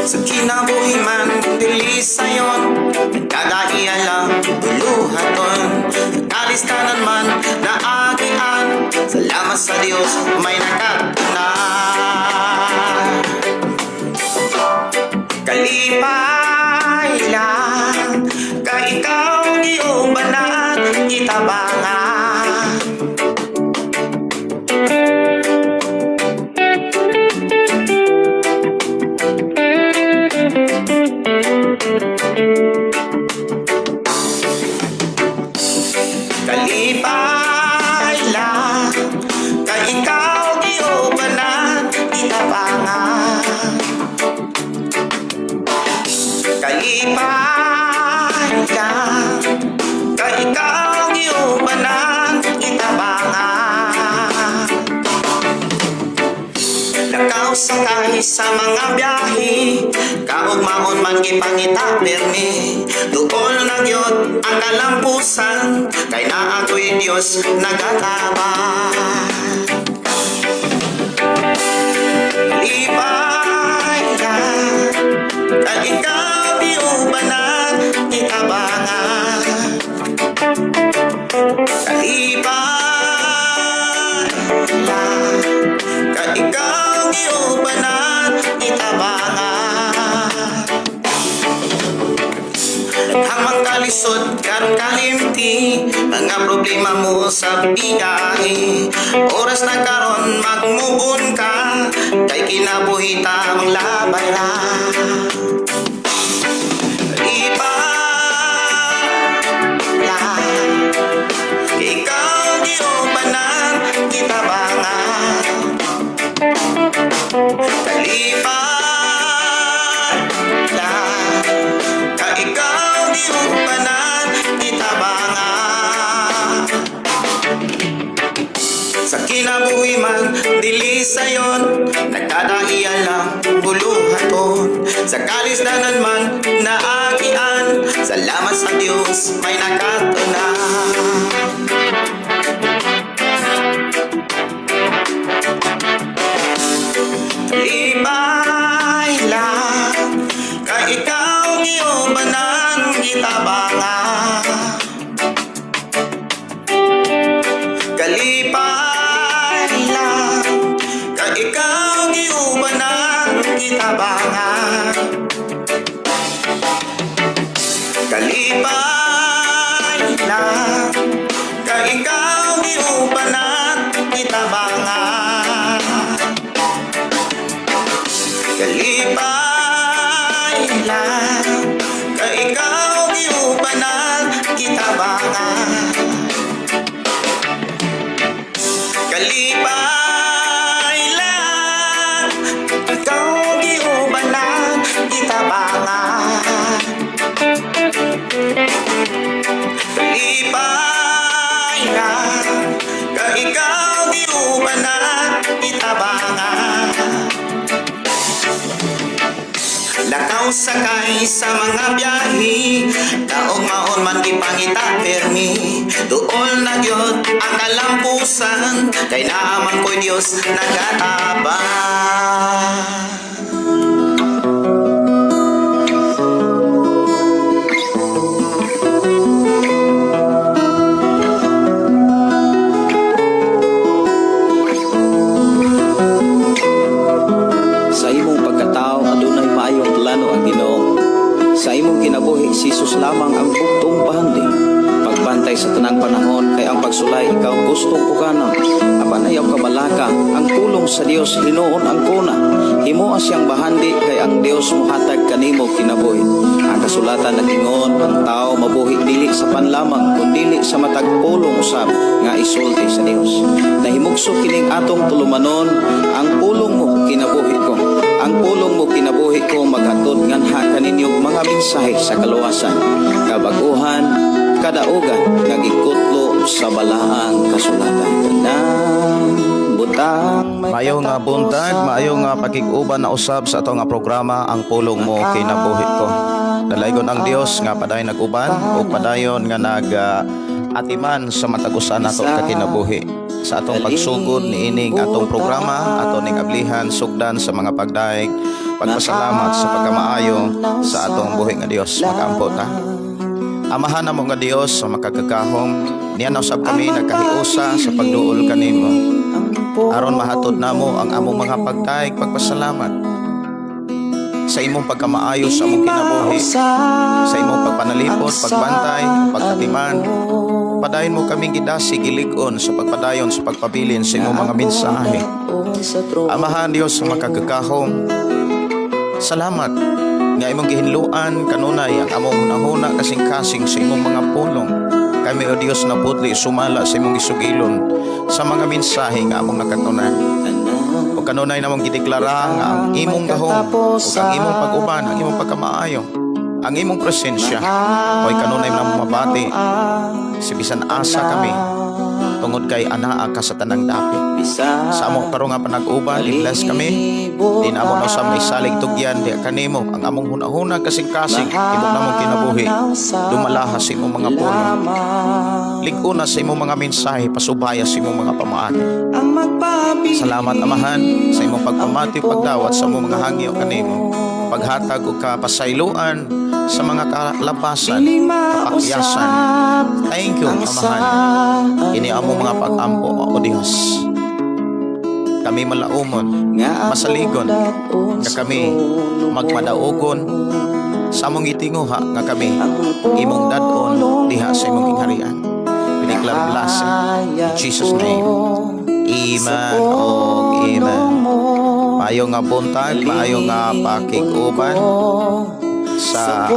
Sa kinabuhi man, dili sayon, nagkadaiya lang buluhaton. Kalistanan man, naagian, salamat sa Dios, may nakatunan. Kalipay lang, kay ikaw giubanan, gitabangan. Kalipay lang, kay ikaw giubanan, gitabangan. Kalipay lang, kay ikaw giubanan, gitabangan. Lakaw sakay sa mga biyahe, kaugmaon man gipangita permi. Duol na gyud ang kalampusan, kay naa ko'y Dios nagatabang. Lipay lang, kay ikaw giubanan, gitabangan. Kalipay lang, kay ikaw giubanan, gitabangan. Daghang kalisod karon kalimti, mga problema mo sa biyahe. Oras na karon magmuon ka, kay kinabuhi ta manglabay ra. Lipay lang, kay ikaw giubanan, gitabangan. Kalipay lang, kay ikaw giubanan, gitabangan. Sa kinabuhi man, dili sayon, nagkadaiya lang buluhaton. Sa kalisdanan man, naagian, salamat sa Dios, may nakatunan. Lipay lang, kay ikaw giubanan, gitabangan. Kalipay lang, kay ikaw giubanan, gitabangan. Kalipay lang, kay ikaw giubanan, gitabangan. Kalipay lang, kay ikaw giubanan, gitabangan. Kalipay lang, ikaw giubanan, gitabangan. Kalipay lang, kay ikaw giubanan, gitabangan. Lakaw sakay sa mga biyahe, kaugmaon man gipangita permi. Duol na gyud ang kalampusan, kay naa man ko'y Dios nagatabang. Sa imong pagkatao adunay maayong plano ang Ginoo. Sa imong kinabuhi si Jesus lamang ang bugtong bahandi. Pagbantay sa tanang panahon kay ang pagsulay ikaw gustong pukanon. Apan ayaw kabalaka ang pulong sa Dios hinuon ang kuna. Himoa siyang bahandi kay ang Dios mohatag kanimo kinabuhi. Ang kasulatan nag-ingon ang tao mabuhi dili sa pan lamang kundili sa matag pulong usab nga isulti sa Dios. Nahimugso kining atong tulumanon, ang pulong mo kinabuhi ko. Ang pulong mo kinabuhi ko maghatod nganha kaninyo mga mensahe sa kaluwasan, kabaguhan, kadaugan nga gikutlo sa balaang kasulatan. Kanang Butang may Maayo nga buntag, maayo nga pakig-uban na usab sa ato nga programa Ang Pulong Mo Kinabuhi Ko. Dalaygon ang Dios nga padayon nag-uban o padayon nga nag atiman sa matag usa nato ka kinabuhi. Sa atong pagsugod niining atong programa, ato ning ablihan sugdan sa mga pagdaig, pagpasalamat sa pagkamaayo sa atong buhi nga Dios. Makaampo ta. Amahan namo nga Dios sa makagagahom, niya na usab kami nagkahiusa sa pagduol kanimo. Aron mahatod namo ang among mga pagdaig, pagpasalamat sa imong pagkamaayo sa among kinabuhi, sa imong pagpanalipod, pagbantay, pagkatiman. Padayon mo kaming gidasi gilig-on sa pagpadayon sa pagpabilin sa imong mga mensahe. Amahan Dios sa makagagahom, salamat nga imong gihinluan kanunay ang among hunahuna kasing-kasing sa imong mga pulong. Kami, O Dios, naputli sumala sa imong gisugilon sa mga mensahe nga among nakatunan. O kanunay namong gideklara nga ang imong gahom ug ang imong pag-uban, ang imong pagkamaayo, ang imong presensya, oy kanunay namong mabati si bisan asa kami tungod kay anaa ka sa tanang dapit. Sa among karon nga panag-uban, i-bless kami. Di na amo na usab may salig tugyan di kanimo ang among hunahuna kasing-kasing tibok namong kinabuhi. Dumalaha sa imong mga pulong. Lig-una sa imong mga mensahe, pasubaya sa imong mga pamaagi. Salamat, Amahan, sa imong pagpamati ug pagdawat sa among mga hangyo kanimo. Paghatag og kapasayloan sa mga kalapasan, kapakyasan. Thank you, Amahan. Ini among mga pag-ampo, O Dios. Kami malaumon, masaligon, nga kami magmadaugon sa among gitinguha nga kami imong dad-on diha sa imong gingharian. We declare blessing in Jesus' name. Amen og amen. Maayo nga buntag, maayo nga pakig-uban sa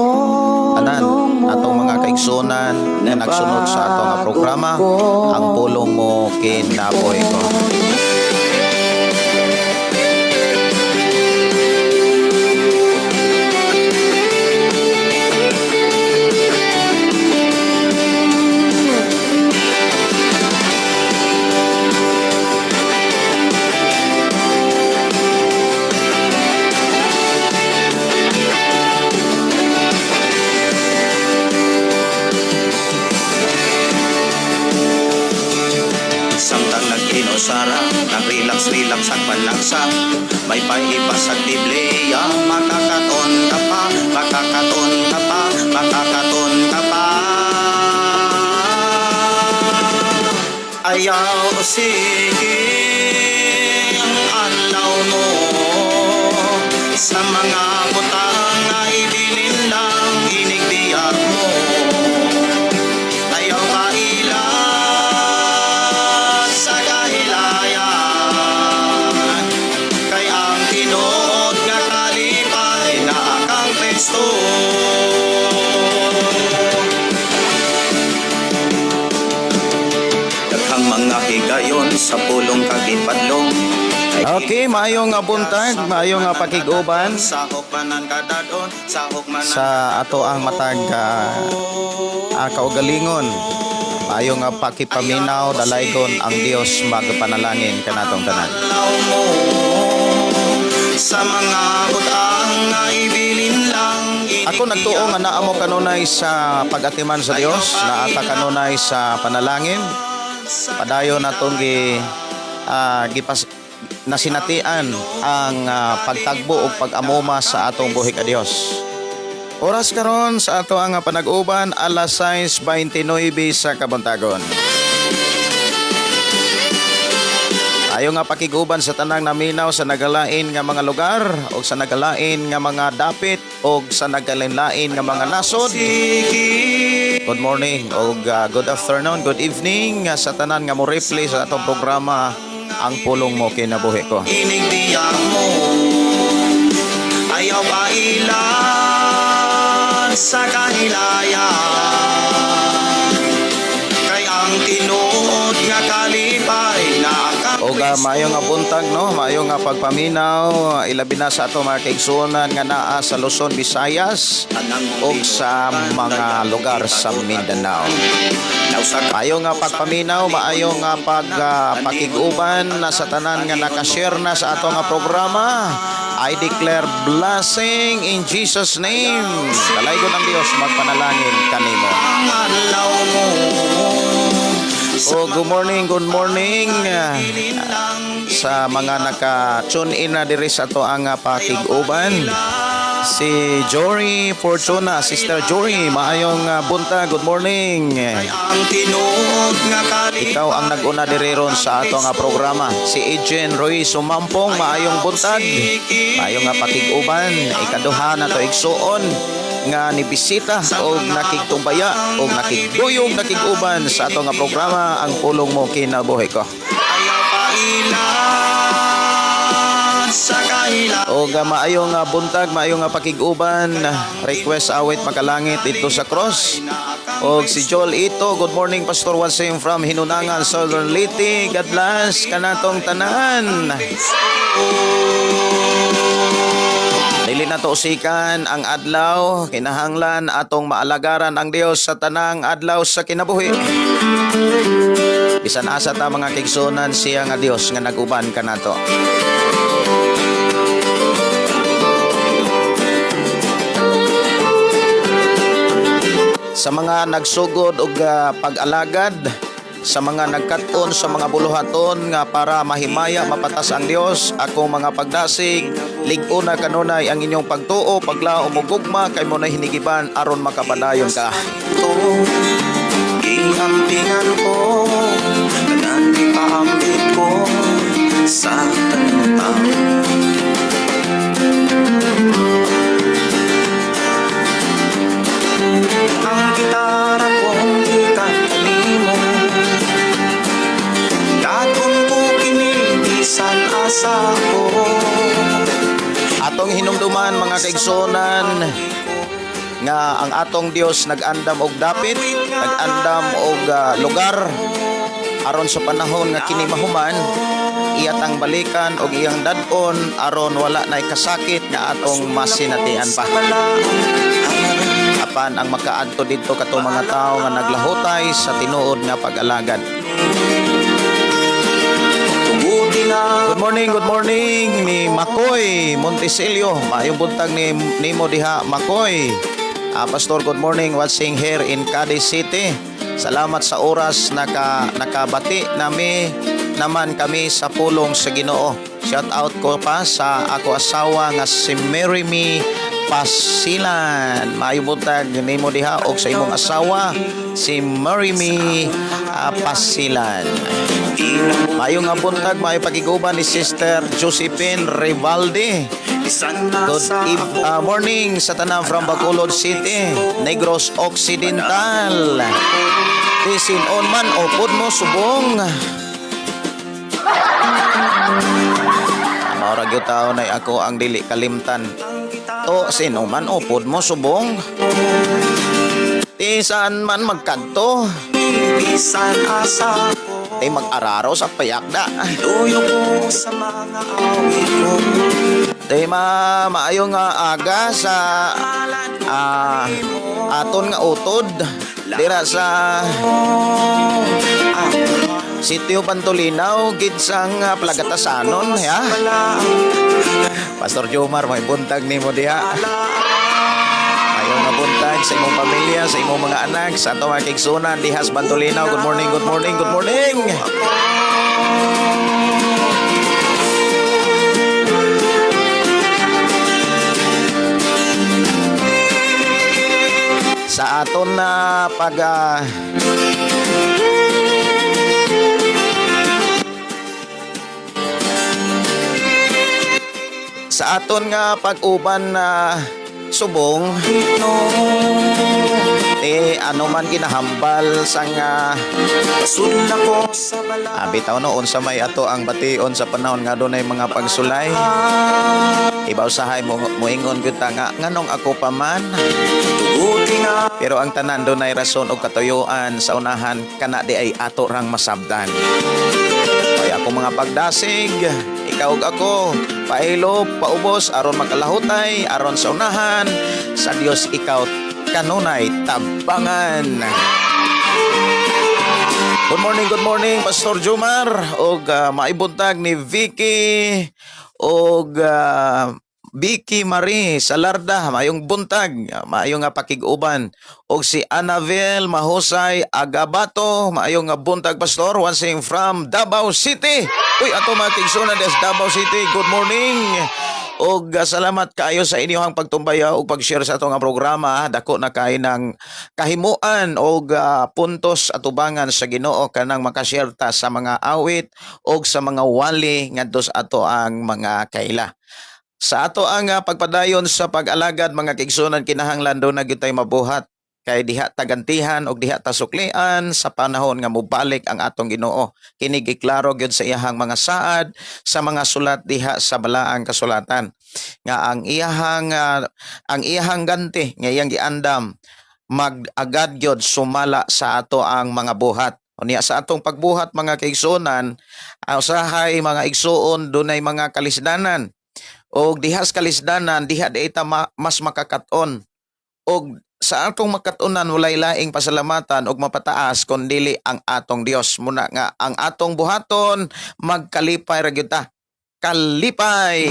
tanan atong mga kaigsunan nga nagsunod sa atong nga programa Ang Pulong Mo Kinabuhi Ko. Samtang nag-inosara, nag-relax-relax at panlaksa, may paiba sa Biblia, makakaton ka pa, makakaton ka pa, makakaton ka pa. Ayaw, sige, ang alaw mo sa mga butang na ibilin lang, inigbiyak mo. Ayaw kailan sa kahilayan, kay ang tinuod nga kalipay na kang Kristo. Daghang mga higayon sa pulong kagipadlong. Okay, maayo nga buntag, maayo nga pakig-uban Sahok man ang kadadon, sahok man ang sa ato ang matag kaugalingon. Maayo nga pakipaminaw, dalaygon ang Dios magpanalangin kanatong tanan. Alaw mo sa mga butang na ibilin lang. Ako nagtuo nga naa mo kanunay sa pag-atiman sa Dios, naata kanunay sa panalangin. Padayon natong gipas nasinatian ang pagtagbo ug pag-amuma sa atong buhi ka Dios. Oras karon sa ato ang panag-uban, alas 6:29 sa kabuntagon. Ayo nga pakiguban sa tanang naminaw sa nagalain nga mga lugar o sa nagalain nga mga dapit o sa nagalain nga mga nasod. Good morning o good afternoon, good evening sa tanan nga mo replay sa atong programa Ang Pulong Mo Kinabuhi Ko. Inigbiyak mo, ayaw pailan sa kahilayan, kay ang tinuod nga kalipay na Og Maayo nga buntag, no, maayo nga pagpaminaw, ilabi na sa ato mga kaigsuonan nga naa sa Luzon, Visayas ug sa mga lugar sa Mindanao. Maayo nga pagpaminaw, maayo nga pakig-uban na sa tanan nga nakashare na sa ato nga programa. I declare blessing in Jesus' name. Dalaygon ang Dios magpanalangin kanimo. Adlaw mo. Oh, good morning, good morning sa mga naka-tune in na diri sa ato ang pakig-uban. Si Jory Fortuna, Sister Jory, maayong buntag, good morning. Ang tinuod nga kalipay. Ikaw ang nag-una diri ron sa ato nga programa. Si Adrian Roy Sumampong, maayong buntag. Maayong nga pakig-uban, ikaduha na to igsuon nga nibisita og nakigtumbaya og nakigduyog, nakig-uban sa ato nga programa, Ang Pulong Mo Kinabuhi Ko. Ayaw pailad sa kaila. Og maayong buntag, maayong nga pakig-uban, request awit Makalangit dito sa cross. Og si Joel Ito, good morning, Pastor Wasim from Hinunangan, Southern Leyte. God bless kanatong tanan. Dili na to usikan ang adlaw, kinahanglan atong maalagaran ang Dios sa tanang adlaw sa kinabuhi. Bisan asa ta, mga kaigsuonan, siya nga Dios nga nag-uban kanato. Sa mga nagsugod og pag-alagad, sa mga nagkat-on sa mga buluhaton nga para mahimaya, mapatas ang Dios, akong mga pagdasig, lig-una kanunay ang inyong pagtuo, paglaom ug gugma kay mo na hinigiban aron makapadayon ka. To Giampingan ko, tanan ipaambit ko sa tanang tao. Ang gitara kong ikantanimo, Daton ko kini bisan asa ko. Atong hinumduman, mga kaigsuonan, nga ang atong Dios nag-andam og dapit, nag-andam og lugar aron sa panahon nga kini mahuman, iyatang balikan og iyang dad-on aron wala nay kasakit nga atong masinatian pa. Apan ang makaadto didto kato mga tawo nga naglahutay sa tinuod nga pag-alagad. Tuguti nga. Good morning ni Makoy Montesilio. Maayong buntag ni nimo diha, Makoy. Pastor, good morning. Watching here in Cadiz City. Salamat sa oras nakabati nami naman kami sa pulong sa Ginoo. Shout out ko pa sa ako asawa nga si Mary Me Pasilan. Maayong buntag nimo diha og sa imong asawa si Mary Me Pasilan. Maayong nga buntag, maayong pakiguban ni Sister Josephine Rivaldi. Good morning sa tanan from Bacolod City, Negros Occidental. Bisin on man upod mo subong. Maura gyud taon ay ako ang dili kalimtan. To sino man upod mo subong. Ti saan man magkadto. Bisan asa ko. Ti mag-araro sa payakda. Tuyo ko sa mga awit ko. Ti ma maayo nga aga sa aton nga utod dira sa Sitio Pantolinaw gidsang Plagatasanon ya. Pastor Jomar, may buntag nimo diha. Ayo nga buntag sa imong pamilya, sa imong mga anak, sa atong mga kaigsuonan diha sa Pantolinaw. Good morning, good morning, good morning. Sa aton na pag sa aton nga pag-uban na subong eh ano man ginahambal sa nga Sudla ko sa bala. Bitaw no, unsa may ato ang bation sa panahon nga dunay mga pagsulay. Ibaw sahay mo moingon gyud ta nga nganong ako pa man? Tuguti nga. Pero ang tanan dunay rason og katuyuan sa unahan, kana di ay ato rang masabdan. Kaya Sa akong mga pagdasig, ikaw ug ako, pailop, paubos, aron makalahutay, aron sa unahan, sa Dios ikaw kanunay tabangan. Good morning, Pastor Jumar og maibuntag ni Vicky og Vicky Marie Salarda, mayong buntag, maayong nga pakig-uban. Og si Annabel Mahusay Agabato, maayong nga buntag, Pastor, watching from Davao City. Uy, ato mga kaigsuonan des Davao City, good morning. Og salamat kaayo sa inyong pagtumbaya ug pag-share sa atong nga programa. Dako na kay ng kahimuan og puntos atubangan sa Ginoo kanang makashare ta sa mga awit og sa mga wali ngadto sa ato ang mga kaila. Sa ato ang pagpadayon sa pag-alagad, mga kaigsuonan, kinahanglan duna gyud tay mabuhat kay diha tagantihan og diha tasuklian sa panahon nga mobalik ang atong Ginoo. Kini giklaro gyud sa iyahang mga saad sa mga sulat diha sa balaang kasulatan nga ang iyahang ganti nga iyang giandam mag-agad gyud sumala sa ato ang mga buhat. Unya sa atong pagbuhat, mga kaigsuonan, usahay, mga igsuon, dunay mga kalisdanan. Og diha sa kalisdanan, diha di ta mas makakaton. Og sa atong makatunan, walay laing pasalamatan og mapataas kon dili ang atong Dios. Muna nga ang atong buhaton, magkalipay ra gyud ta. Kalipay.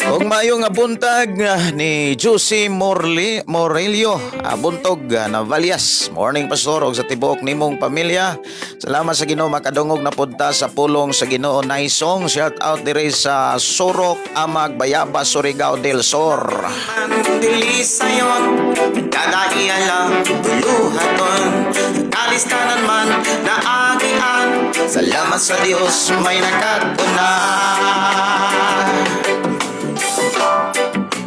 Og maayo nga buntag ni Juicy Morli Morelio, buntog na Valias. Morning, Pastor, og sa tibuok nimong pamilya. Salamat sa Ginoo, makadungog na pud ta sa pulong sa Ginoo. Nice song. Shout out dire sa Surok, Amag, Bayabas, Surigao del Sur. Man dili sayon, kada iyala buluhaton, kalistanan man naagian. Salamat sa Dios, may nakatuna.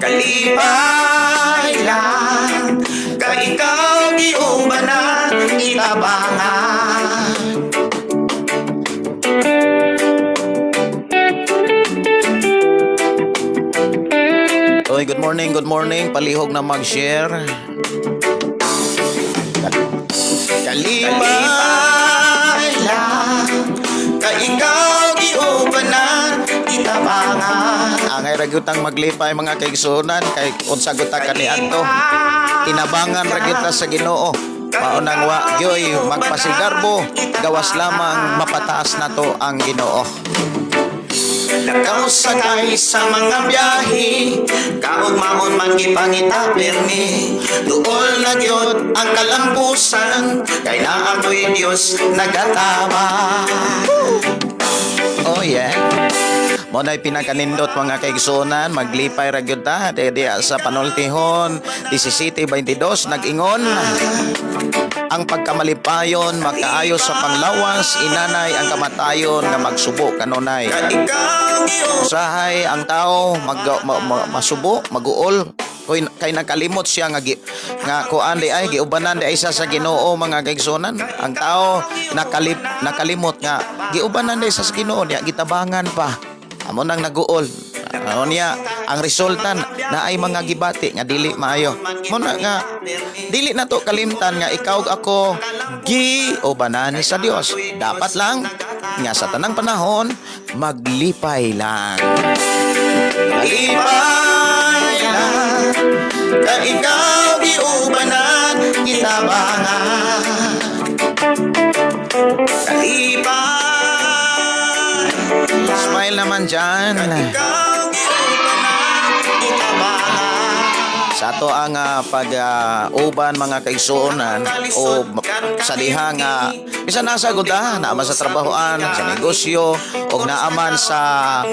Kalipay lang kay ikaw giuban na itabangan. Oy, good morning, good morning. Palihog na mag-share. Kalipay lang kay ikaw giuban na itabangan. Angay ra gyud tang maglipay, mga kaigsuonan, kay unsa gud ta kaniadto. Tinabangan ra gyud ta sa Ginoo. Mao nang wa gyoy magpasigarbo, gawas lamang mapataas nato ang Ginoo. Lakaw sakay sa mga biyahe, kaugmaon man gipangita permi. Duol na gyud ang kalampusan kay naa ko'y Dios nagataba. Oh yeah. Mao na'y pinakanindot, mga kaigsuonan, maglipay ra gyud ta di sa panultihon 17:22 nag-ingon: "Ang pagkamalipayon makaayo sa panglawas, inanay ang kamatayon nga magsubo kanunay." Kay ikaw giuban Usahay ang tao mag, ma, ma- masubo, maguol kay nakalimot siya nga nga kuan di ay giubanan di ay sa Ginoo, mga kaigsuonan. Ang tao nakalimot nga giubanan di ay sa Ginoo niya, gitabangan pa. Amo nang naguol. Ano niya, ang resulta na ay mga gibati nga dili maayo. Mo na nga dili na to kalimtan nga ikaw ug ako giubanan sa Dios. Dapat lang nga sa tanang panahon maglipay lang. Kalipay lang kay ikaw giubanan itabangan. Kalipay Smile naman dyan. ikaw giubanan itabangan. Sa ato ang pag-uban, mga kaigsuonan, o sa diha nga bisan nasa gud naaman sa trabahoan, sa negosyo o naaman sa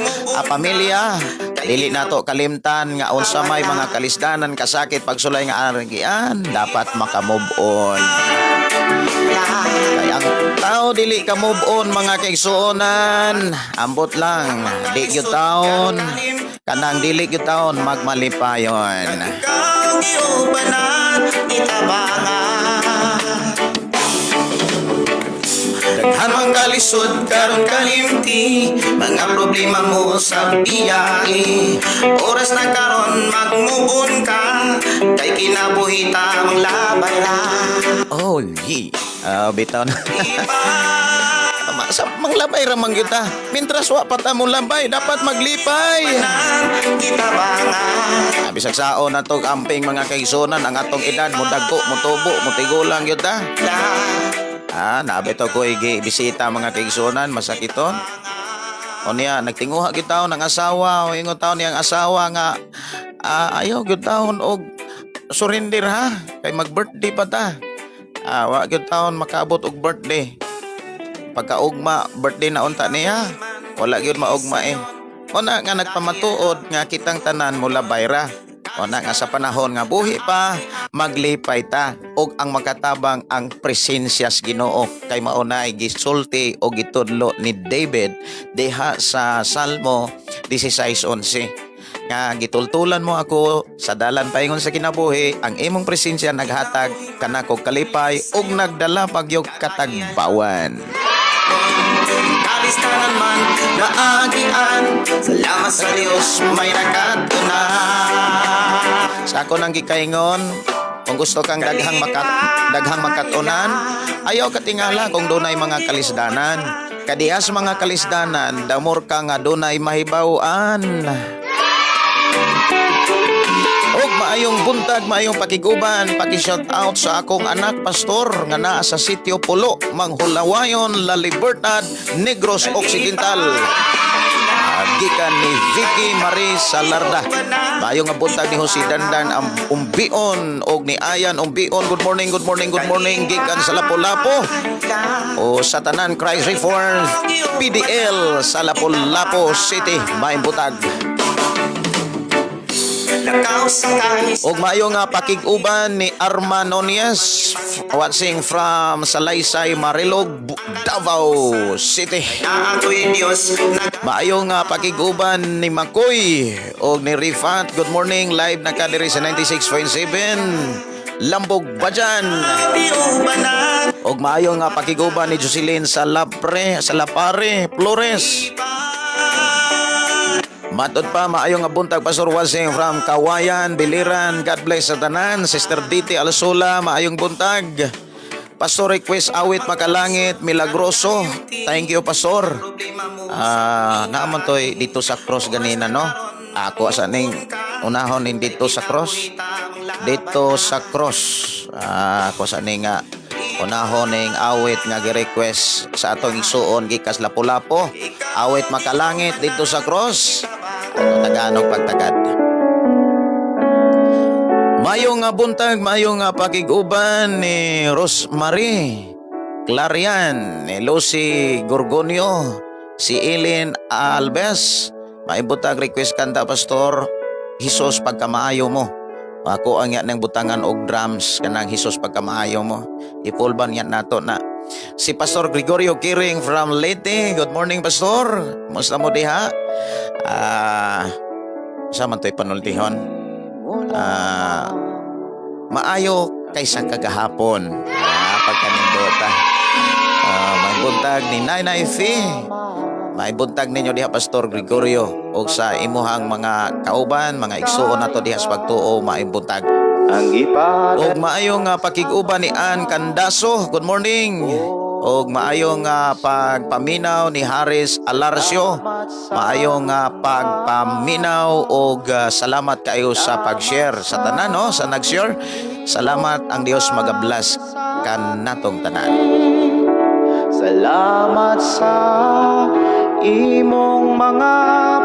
pamilya, dili nato kalimtan nga unsa may mga kalisdanan, kasakit, pagsulay nga aragian, dapat maka-move on. Kay ang tao dili ka move on, mga kaigsuonan, ambot lang, di gyud taon kanang dili gyud taon magmalipayon. Ikaw giubanan itabangan. Daghan mang Kalisod karon kalimti, mga problema mo sa biyahe. Oras na karon magmubon ka, kay kinabuhi ta manglabay ra. Oh, yeah. Ah, bitaw na. Sa manglabay ra man gyud ta. Mintras wa pa ta mo labay, dapat maglipay. Kita bangan. Ah, bisag saon na tog amping, mga kaigsuonan, ang atong edad mo dagko, mo tubo, mo tigulang gyud ta. Ah, naabit ko igi bisita, mga kaigsuonan, masakiton. O niya, nagtinguha gyud taon ang asawa, o ingon taon niyang asawa nga ayaw gyud taon og surrender ha, kay mag-birthday pa ta. Ah, wa gyud taon makaabot og birthday. Pagkaugma, birthday na unta niya. Wala gyud maugma eh. O na nga nagpamatuod nga kitang tanan mula bayra. O na nga sa panahon nga buhi pa, maglipay ta og ang makatabang ang presensya sa Ginoo kay mao nay gisulti o gitudlo ni David diha sa Salmo 16:11 nga gitultulan mo ako sa dalan paingon sa kinabuhi, ang imong presensya naghatag kanako kalipay ug nagdala pagyog katagbawan. Kalistanan man maagian, salamat sa Dios may nakatunan. Sa ako nang gikaingon, kung gusto kang daghang makatunan, ayaw katingala kung dunay mga kalisdanan. Kadiha sa mga kalisdanan, damor ka nga dunay mahibaw-an. Og maayong buntag, maayong pakiguban, paki-shout out sa akong anak, pastor, nga naa sa Sitio Pulo, Manghulawayon, La Libertad, Negros Occidental. Gikan ni Vicky Marie Salarda. Maayong nga buntag ni Jose Dandan ang Umbion og ni Ayan Umbion. Good morning, good morning, good morning. Gikan sa Lapu-Lapu. O sa tanan Christ Reform PDL sa Lapu-Lapu City. Maayong buntag. Lakaw sakay. Og maayo nga pakig-uban ni Arman Nunez, watching from Salaysay, Marilog, Davao City. Na ako'y Diyos nag Maayo nga pakig-uban ni Makoy og ni Rifat. Good morning, live na ka diri sa 96.7 Lambog Bajan. Ubanan. Og maayo nga pakig-uban ni Jocelyn sa Lapre, sa Lapare, Flores. Matod pa, maayo nga buntag, Pastor Wasing from Kawayan, Biliran. God bless sa tanan. Sister Diti Alsola, maayong buntag. Pastor, request awit "Makalangit", Milagroso. Thank you, Pastor. Ah, naaman to'y "Dito sa Cross" ganina, no? Ako sa ning unahon ning "Dito sa Cross". "Dito sa Cross". Ah, ako sa ning nga unahon ning awit nga gi-request sa atong igsuon gikas Lapu-Lapu. Awit "Makalangit", "Dito sa Cross". Ano Tagalog pagtagad. Maayong nga buntag, maayong nga pakig-uban ni Rosemarie Clarian, ni Lucy Gorgonio, si Eileen Alves. Maayong buntag, request kanta, Pastor, "Jesus Pagkamaayo Mo". Ako ang yan ng butangan og drums kanang "Jesus Pagkamaayo Mo". Ipulban yan nato na. Si Pastor Gregorio Kiring from Leyte. Good morning, Pastor. Musta mo diha? Ah, sa man to'y panultihon? Ah, maayo kaysa kagahapon. Ah, pagkanindota. Ah, may buntag ni Nay Fe. May buntag ninyo diha, Pastor Gregorio, ug sa imuhang mga kauban, mga igsuon nato diha sa pagtuo, maayong buntag. Ang ipada Og maayong pakig-uban ni Ann Candaso. Good morning. Og maayong pagpaminaw ni Haris Alarcio. Maayong pagpaminaw og salamat kayo sa pag-share sa tanan, no, sa nag-share. Salamat, ang Dios magabless kanatong tanan. Salamat sa imong mga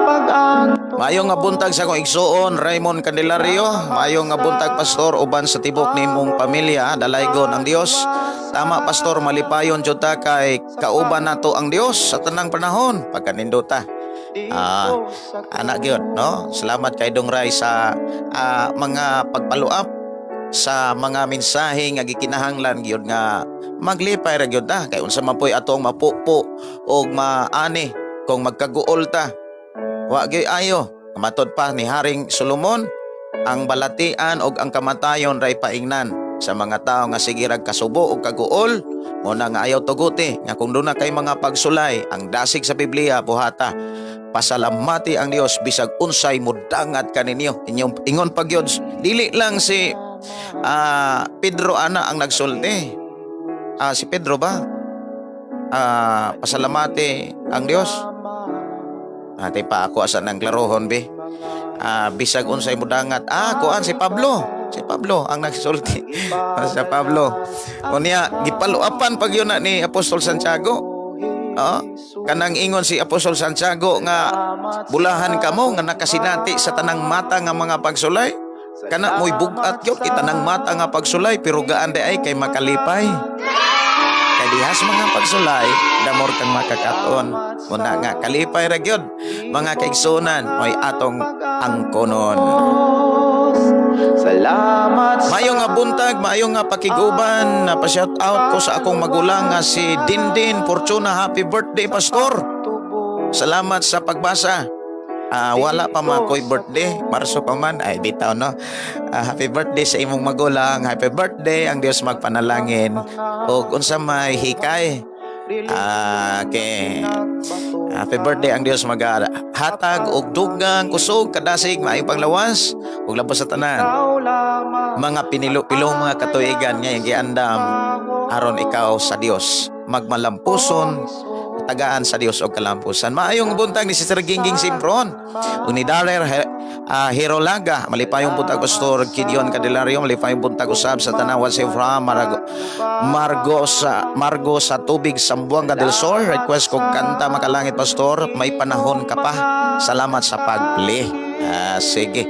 pag-antos. Maayong nga buntag sa akong igsuon Raymond Candelario. Maayong nga buntag, Pastor, uban sa tibok nimong pamilya, dalaygon ang Dios. Tama, Pastor, malipayon jud ta kay kauban nato ang Dios sa tanang panahon. Pagkanindota. Ah, anak gyud, no? Salamat kay Dong Ray sa mga pagpalo-up sa mga mensahe nga gikinahanglan gyud nga maglipay ra gyud ta kay unsa man po'y atong mapupo og maani kung magkaguol ta? Wa gyud ayo. Matod pa ni Haring Solomon, ang balatian og ang kamatayon ray paingnan. Sa mga tao nga sige rag kasubo o kaguol, mo na nga ayaw tuguti nga kung duna kay mga pagsulay, ang dasig sa Biblia buhata. Pasalamati ang Dios bisag unsay mudangat kaninyo. Inyong ingon pag yun, dili lang si Pedro ana ang nagsulti. Si Pedro ba? Pasalamati ang Dios. Ate pa ako asa nang klarohon be. Bisag unsay mudangat. Kuan si Pablo. Si Pablo ang nagsulti. Si Pablo. Unya gipaluapan pag yun na ni Apostol Santiago. Oo. Kanang ingon si Apostol Santiago nga bulahan kamo nga nakasinati sa tanang mata nga mga pagsulay. Kana mo'y bugat yun, itanang mata nga pagsulay, pero gaan di ay kay makalipay. Kay dihas mga pagsulay, damor kang makakaton. Muna nga, kalipay ra gyud. Mga kaigsunan, mo'y atong angkonon. Salamat sa Maayong nga buntag, maayong nga pakiguban, na pa-shout out ko sa akong magulang nga si Dindin Fortuna. Happy birthday, Pastor. Salamat sa pagbasa. Wala pa man ko'y birthday, Marso pa man, ay bitaw no. Happy birthday sa imong magulang, happy birthday, ang Dios magpanalangin. Og unsa may hikay. Okay. Happy birthday ang Dios maghatag og dugang kusog kadasig maayong panglawas ug labos sa tanan. Mga pinilo-pilong mga katuigan nga iyang giandam aron ikaw sa Dios magmalampuson tagaan sa Dios og kalampusan. Maayong buntag ni Sister Gingging Simpron ug ni Darer Herolaga. Malipayong buntag Pastor Gideon Candelario, malipayong buntag usab sa Tanawan si Fra Marago Margo sa Margo sa tubig Sambuanga del Sur. Request kog kanta Makalangit Pastor, may panahon ka pa. Salamat sa pag-play. Sige.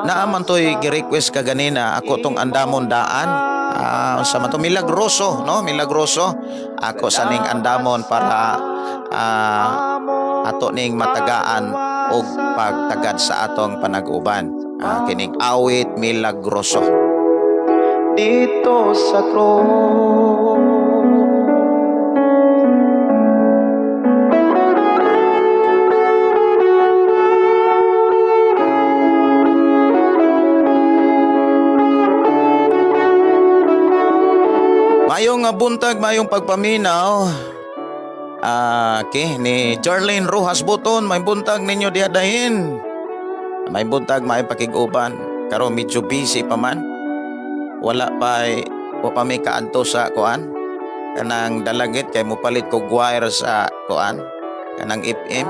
Naaman to'y gi-request ka ganina ako tong andamon daan unsa man to, Milagroso no, Milagroso ako sa ning andamon para ato ning matagaan og pagtagad sa atong panag-uban, kining awit Milagroso. Dito sa krus. Mayong buntag, mayong pagpaminaw. Okay, ni Jarlene Rojas Buton, may buntag ninyo diha dahin. May buntag, may pakig-uban. Karon medyo busy pa man. Wala pa wa pa may kaadto sa kuan. Kanang dalagit kay mopalit kog wire sa kuan. Kanang FM.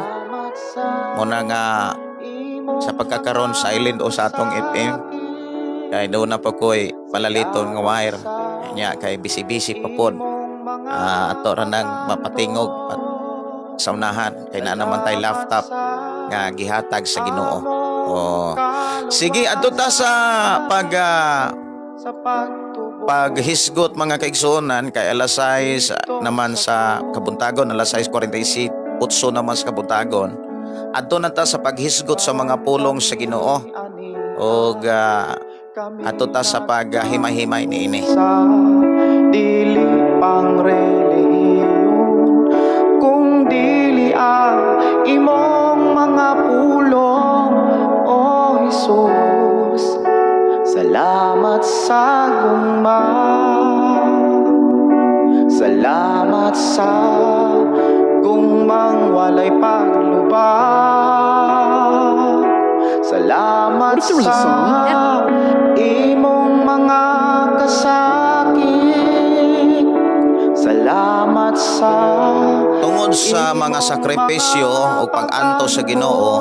Muna nga sa pagkakaron silent o sa atong FM. Kay doon na pa ko'y palaliton nga wire. Nya kay busy-busy pa pod. Ato ra nang mapatingog at sa unahan kay naa naman tay laptop nga gihatag sa Ginoo. Oh. Sige, adto ta sa paghisgot mga kaigsuonan kay alas 6 naman sa kabuntagon, alas 6:46 naman sa kabuntagon. Adto na ta sa paghisgot sa mga pulong sa Ginoo og adto ta sa paghimay-himay niini. Sa dili pang relihiyon kung dili ang imong mga pulong, O Jesus, salamat sa gugma, salamat sa gugmang walay paglubak, salamat What if there was a sa song? imong mga kasakit, salamat sa Tungod sa mga sakripisyo o pag-anto sa Ginoo,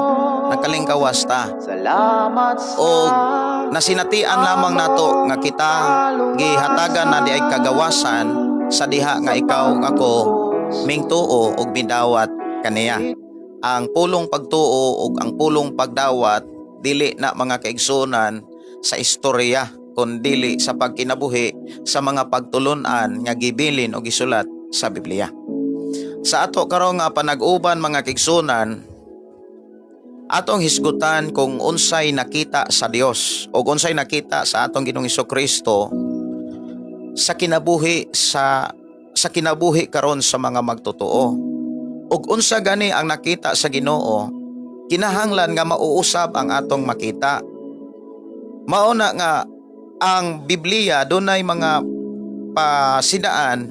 nakalingkawas ta. Salamat sa O nasinatian lamang nato nga kita gihatagan na di ay kagawasan sa diha nga ikaw ug ako mingtuo og midawat kaniya. Ang pulong pagtuo ug ang pulong pagdawat dili na mga kaigsunan sa istorya kundili sa pagkinabuhi sa mga pagtulunan nga gibilin o gisulat sa Biblia. Sa ato karon nga panag-uban mga kaigsunan, atong hisgutan kung unsay nakita sa Dios o unsay nakita sa atong Ginoong Kristo sa kinabuhi sa kinabuhi karon sa mga magtotoo. Ug unsa gani ang nakita sa Ginoo, kinahanglan nga mauusab ang atong makita. Mao na nga Ang Biblia dunay mga pasidaan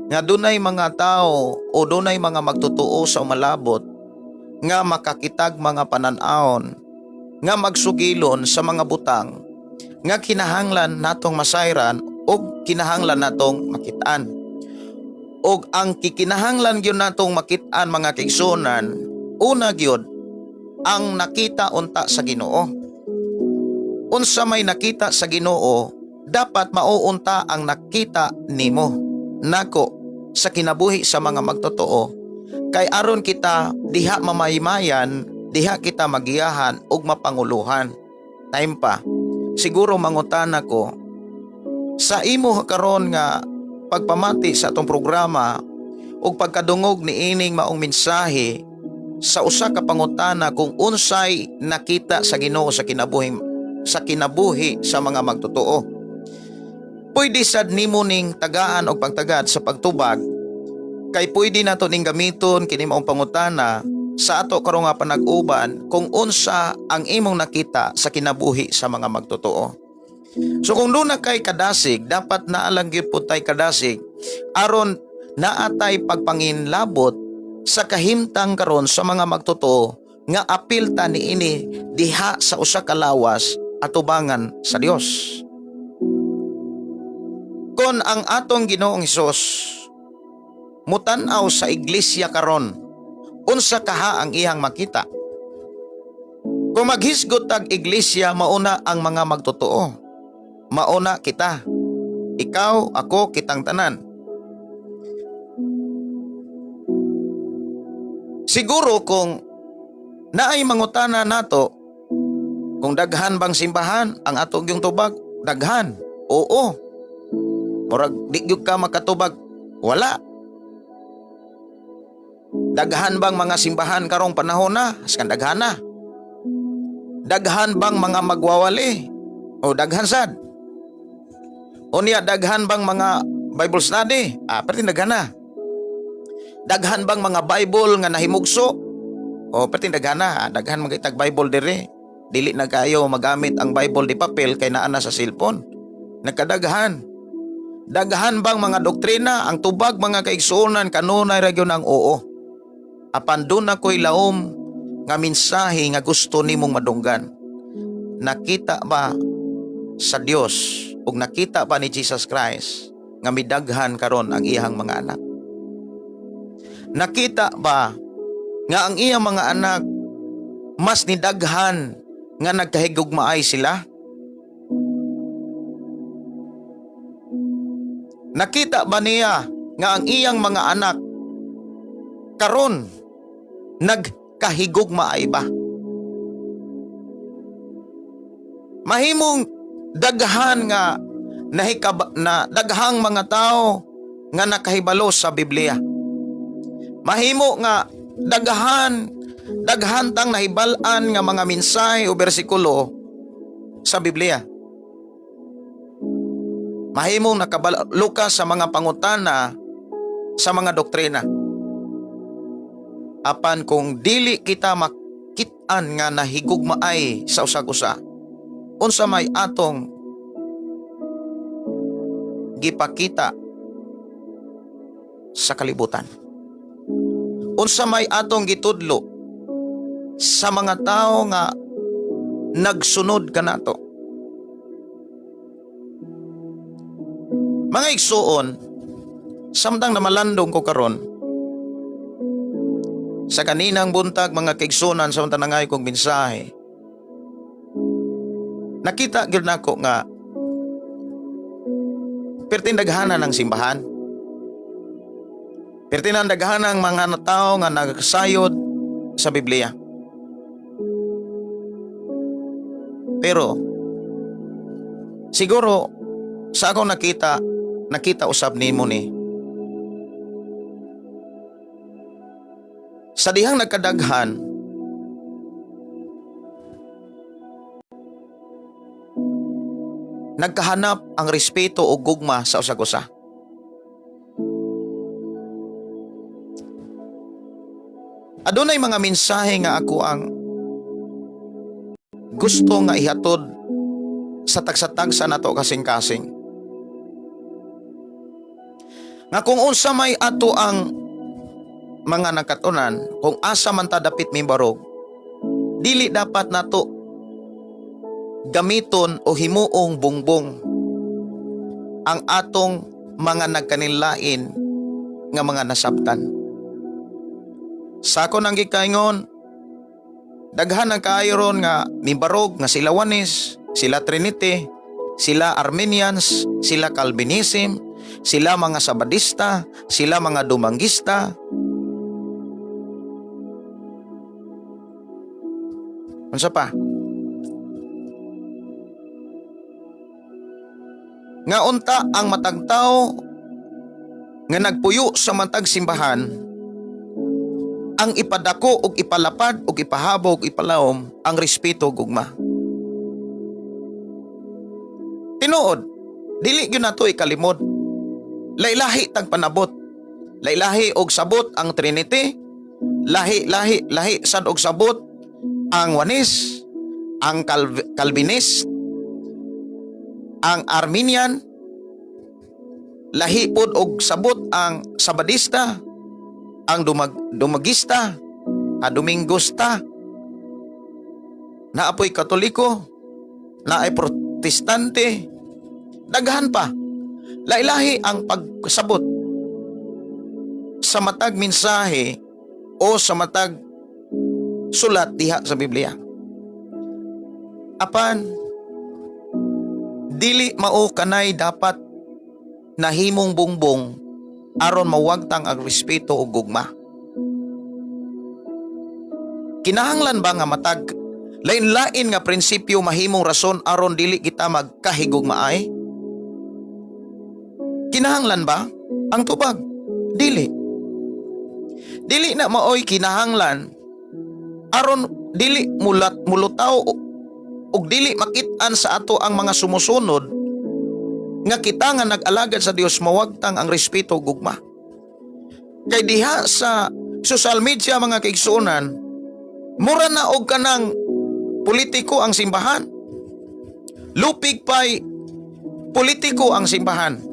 nga dunay mga tao o dunay mga magtotoo sa umalabot nga makakitag mga panan-awon nga magsugilon sa mga butang nga kinahanglan natong masayran o kinahanglan natong makitaan. Og ang kikinahanglan gyud natong makitaan, mga kaigsuonan, una gyud ang nakita unta sa Ginoo. Unsa may nakita sa Ginoo, dapat mao unta ang nakita nimo nako sa kinabuhi sa mga magtotoo, kay aron kita diha mamaymayan, diha kita magiyahan ug mapanguluhan. Time pa siguro mangutana ko sa imo karon nga pagpamati sa atong programa ug pagkadungog ni ining maong mensahe sa usa ka pangutana kung unsay nakita sa Ginoo sa kinabuhi sa mga magtotoo. Pwede sad nimo ning tagaan og pagtagad sa pagtubag, kay pwede nato ning gamiton kini maong pangutana sa ato karon nga panag-uban kung unsa ang imong nakita sa kinabuhi sa mga magtotoo. So kung duna kay kadasig, dapat naa lang gyud pud tay kadasig aron naatay pagpanginlabot sa kahimtang karon sa mga magtotoo nga apil ta niini diha sa usa ka lawas atubangan sa Dios. Kon ang atong Ginoong Hesus mutan-aw sa iglesia karon, unsa kaha ang iyang makita? Kung maghisgot tag iglesia, mauna ang mga magtotoo. Mauna kita. Ikaw, ako, kitang tanan. Siguro kung naay mangutana nato kung daghan bang simbahan, ang atong yung tubag, daghan. Oo. Murag di gyud ka makatubag, wala. Daghan bang mga simbahan karong panahon na? Askan daghan na. Daghan bang mga magwawali? O daghan sad. Unya, daghan bang mga Bible study? Ah, perti daghan na. Daghan bang mga Bible nga nahimugso? O perti daghan na. Ah, daghan mga itag Bible dire. Dili na kayo magamit ang Bible di papel kay naa na sa cellphone. Nagkadaghan. Daghan bang mga doktrina? Ang tubag, mga kaigsuonan, kanunay ra gyud ang oo. Apan duna ko'y laom nga mensahe nga gusto nimong madunggan. Nakita ba sa Dios ug nakita ba ni Jesus Christ nga midaghan karon ang iyang mga anak? Nakita ba nga ang iyang mga anak mas nidaghan nga nagkahigugmaay sila? Nakita ba niya nga ang iyang mga anak karon nagkahigugmaay ba? Mahimong daghan nga nahikab na daghang mga tao nga nakahibalo sa Biblia. Mahimo nga daghan tang nahibal-an nga mga mensahe o bersikulo sa Biblia. Mahimong nakabalo ka sa mga pangutana sa mga doktrina. Apan kung dili kita makit-an nga nahigugmaay sa usag-usa, unsa may atong gipakita sa kalibutan? Unsa may atong gitudlo sa mga tao nga nagsunod kanato? Mga igsuon, samtang namalandong ko karon sa kaninang buntag, mga kaigsuonan, sa nangay kong mensahe, nakita gyud nako nga perting daghanan ng simbahan. Perting ang daghanan ng mga tao nga nagsayod sa Biblia. Pero siguro sa akong nakita, nakita usab nimo ni sa dihang nagkadaghan, nagkahanap ang respeto o gugma sa usag-usa. Adunay mga mensahe nga ako ang gusto nga ihatod Sa tagsa-tagsa nato kasing-kasing. Nga kung unsa may ato ang mga nakatunan, kung asa man ta dapit mimbarog, dili dapat nato gamiton o himuong bungbong ang atong mga nagkanilain nga mga nasabtan. Sa ako nang gikaingon, daghan ang kaayo ron nga mimbarog nga sila Oneness, sila Trinity, sila Arminians, sila Calvinism, sila mga Sabadista, sila mga Dumanggista. Unsa pa? Nga unta ang matag tawo nga nagpuyo sa matag simbahan ang ipadako ug ipalapad ug ipahabog ipalawom ang respeto ug gugma. Tinuod, dili gyud nato ikalimod. Lailahi tag panabot. Lailahi og sabot ang Trinity, lahi lahi lahi sad og sabot ang Oneness, ang Calvinist, ang Arminian, lahi pod og sabot ang Sabadista, ang Dumagista, a Domingosta, naapoy Katoliko, naay Protestante, daghan pa. Lailahi ang pagsabot sa matag mensahe o sa matag sulat diha sa Biblia. Apan dili mao kanay dapat nahimong bungbong aron mawagtang ang respeto ug gugma. Kinahanglan ba nga matag lain-lain nga prinsipyo mahimong rason aron dili kita magkahigugmaay? Kinahanglan ba? Ang tubag, dili. Dili na maoy kinahanglan aron dili mulat mulutaw ug dili makit-an sa ato ang mga sumusunod nga kita nga nag-alagad sa Dios mawagtang ang respeto ug gugma. Kay diha sa social media, mga kaigsuonan, mura na og kanang politiko ang simbahan. Lupig pa'y politiko ang simbahan.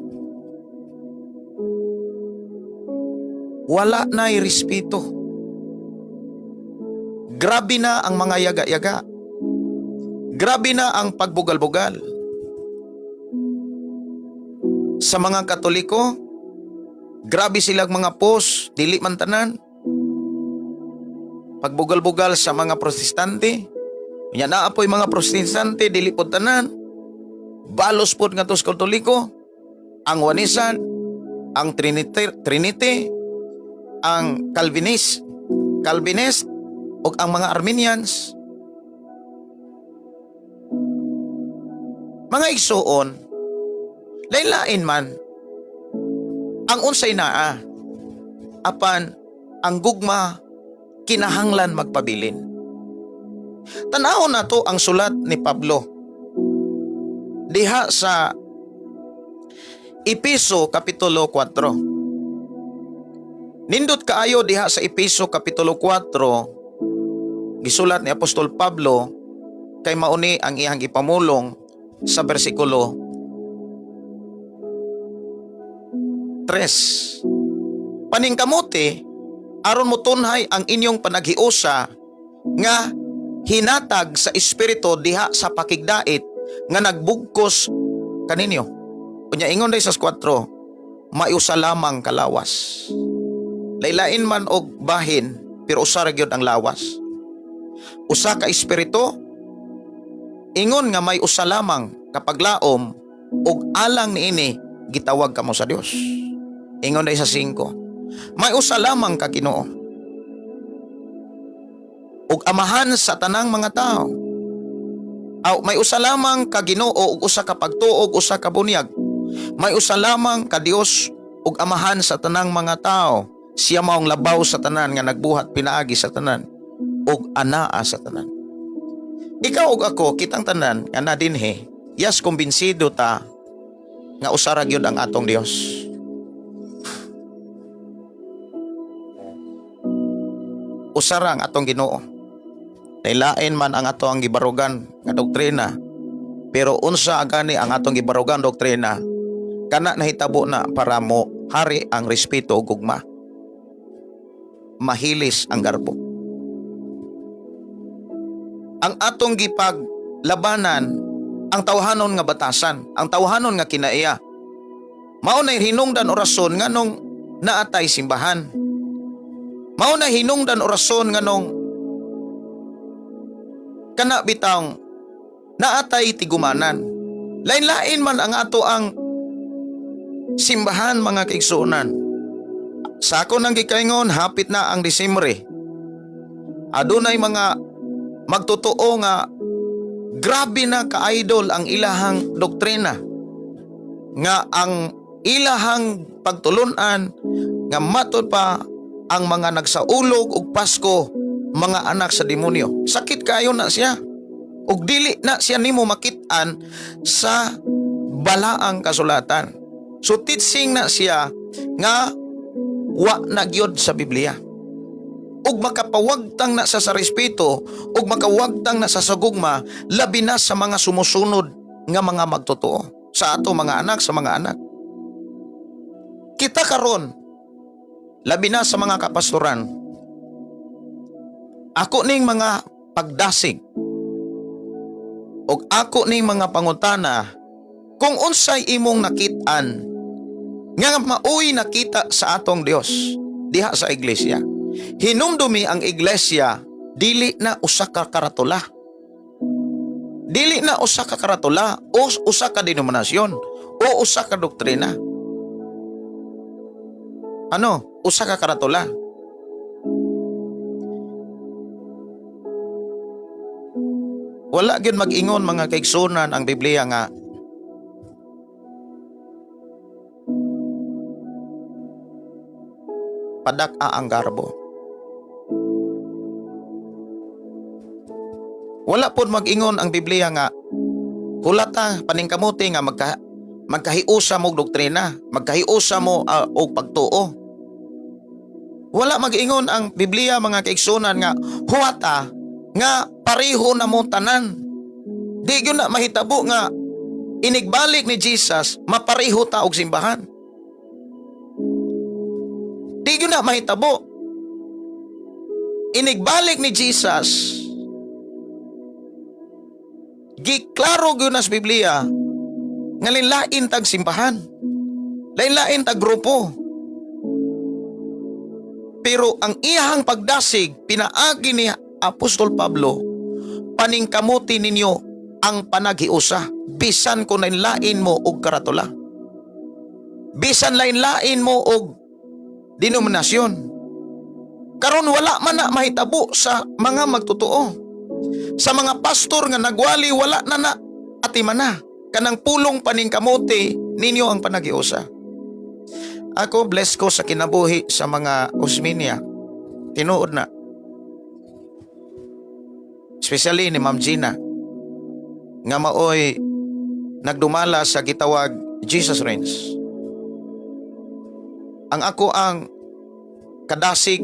Wala na'y respeto. Grabe na ang mga yaga-yaga. Grabe na ang pagbugal-bugal. Sa mga Katoliko, grabe silang mga post, dili man tanan. Pagbugal-bugal sa mga Protestante, nya naa po'y mga Protestante, dili pod tanan. Balos pod nga sa Katoliko, ang Onesan, ang Trinity, ang Calvinist, ug ang mga Arminians. Mga igsuon, lain-lain man ang unsay naa, apan ang gugma kinahanglan magpabilin. Tan-awon nato ang sulat ni Pablo diha sa Epeso Kapitulo 4. Nindot kaayo diha sa Epeso Kapitulo 4, gisulat ni Apostol Pablo kay mauni ang iyang ipamulong sa bersikulo 3. Paningkamuti aron motunhay ang inyong panaghiusa nga hinatag sa Espiritu diha sa pakigdait nga nagbugkos kaninyo. Unya ingon day sa 4, maiusa lamang kalawas. Laylain man og bahin, pero usa ra gyud ang lawas. Usa ka espiritu, ingon nga may usa lamang kapaglaom ug alang niini gitawag kamo sa Dios. Ingon day sa 5, may usa lamang ka Ginoo ug amahan sa tanang mga tao. Aw, may usa lamang ka Ginoo ug usa ka pagtuo ug usa ka bunyag. May usa lamang ka Dios ug amahan sa tanang mga tao. Siya maong labaw sa tanan nga nagbuhat pinaagi sa tanan ug anaa sa tanan. Ikaw ug ako, kitang tanan nga na dinhi, yes, kumbinsido ta nga usa ra gyud ang atong Dios. Usa ra ang atong Ginoo. Lailain man ang ato ang gibarugan nga doktrina, Pero unsa gani ang atong gibarugang doktrina, kana nahitabo na para mo hari ang respeto ug gugma. Mahilis ang garbo. Ang atong gipaglabanan ang tawhanon nga batasan, ang tawhanon nga kinaiya. Mao na hinungdan o rason nganong naatay simbahan. Mao na hinungdan o rason nganong kana bitang naatay tigumanan. Lain-lain man ang ato ang simbahan, mga kaigsuonan. Sa ako nang gikaingon, hapit na ang Disyembre. Adunay mga magtotoo nga grabe na ka-idol ang ilahang doktrina, nga ang ilahang pagtulunan nga matod pa ang mga nagsaulog og Pasko mga anak sa demonyo. Sakit kayo na siya. Ug dili na siya nimo makit-an sa balaang kasulatan. So teaching na siya nga wa na gyud sa Biblia. Ug makapawagtang na sa respeto ug makawagtang na sa gugma, labi na sa mga sumusunod nga mga magtotoo sa ato mga anak, sa mga anak. Kita karon, labi na sa mga kapastoran, ako ning mga pagdasig ug ako ning mga pangutana kung unsay imong nakit-an nga maoy nakita sa atong Dios diha sa iglesia. Hinumdumi, ang iglesia dili na usa ka karatula. Dili na usa ka karatula o usa ka denominasyon o usa ka doktrina. Ano? Usa ka karatula. Wala gyud mag-ingon, mga kaigsunan, ang Biblia nga padak-a ang garbo. Wala pod mag-ingon ang Biblia nga hulata paningkamuti nga magkahiusa mo og doktrina, magkahiusa mo og pagtuo. Wala mag-ingon ang Biblia, mga kaigsunan, nga huwata nga pareho na mo tanan. Di gyud na mahitabo nga inigbalik ni Jesus mapareho ta og simbahan. Di gyud na mahitabo. Inigbalik ni Jesus, giklaro gyud na sa Biblia nga lain tag simbahan. Lain-lain tag grupo. Pero ang iyahang pagdasig pinaagi ni Apostol Pablo, paningkamuti ninyo ang panaghiusa bisan kung lain-lain mo og karatula. Bisan lain-lain mo og denominasyon. Karon wala man na mahitabo sa mga magtotoo. Sa mga pastor nga nagwali, wala na na atiman na kanang pulong paningkamuti ninyo ang panaghiusa. Ako, bless ko sa kinabuhi sa mga Osmeña. Tinuod na. Especially ni Ma'am Gina nga maoy nagdumala sa gitawag Jesus Reigns. Ang ako ang kadasig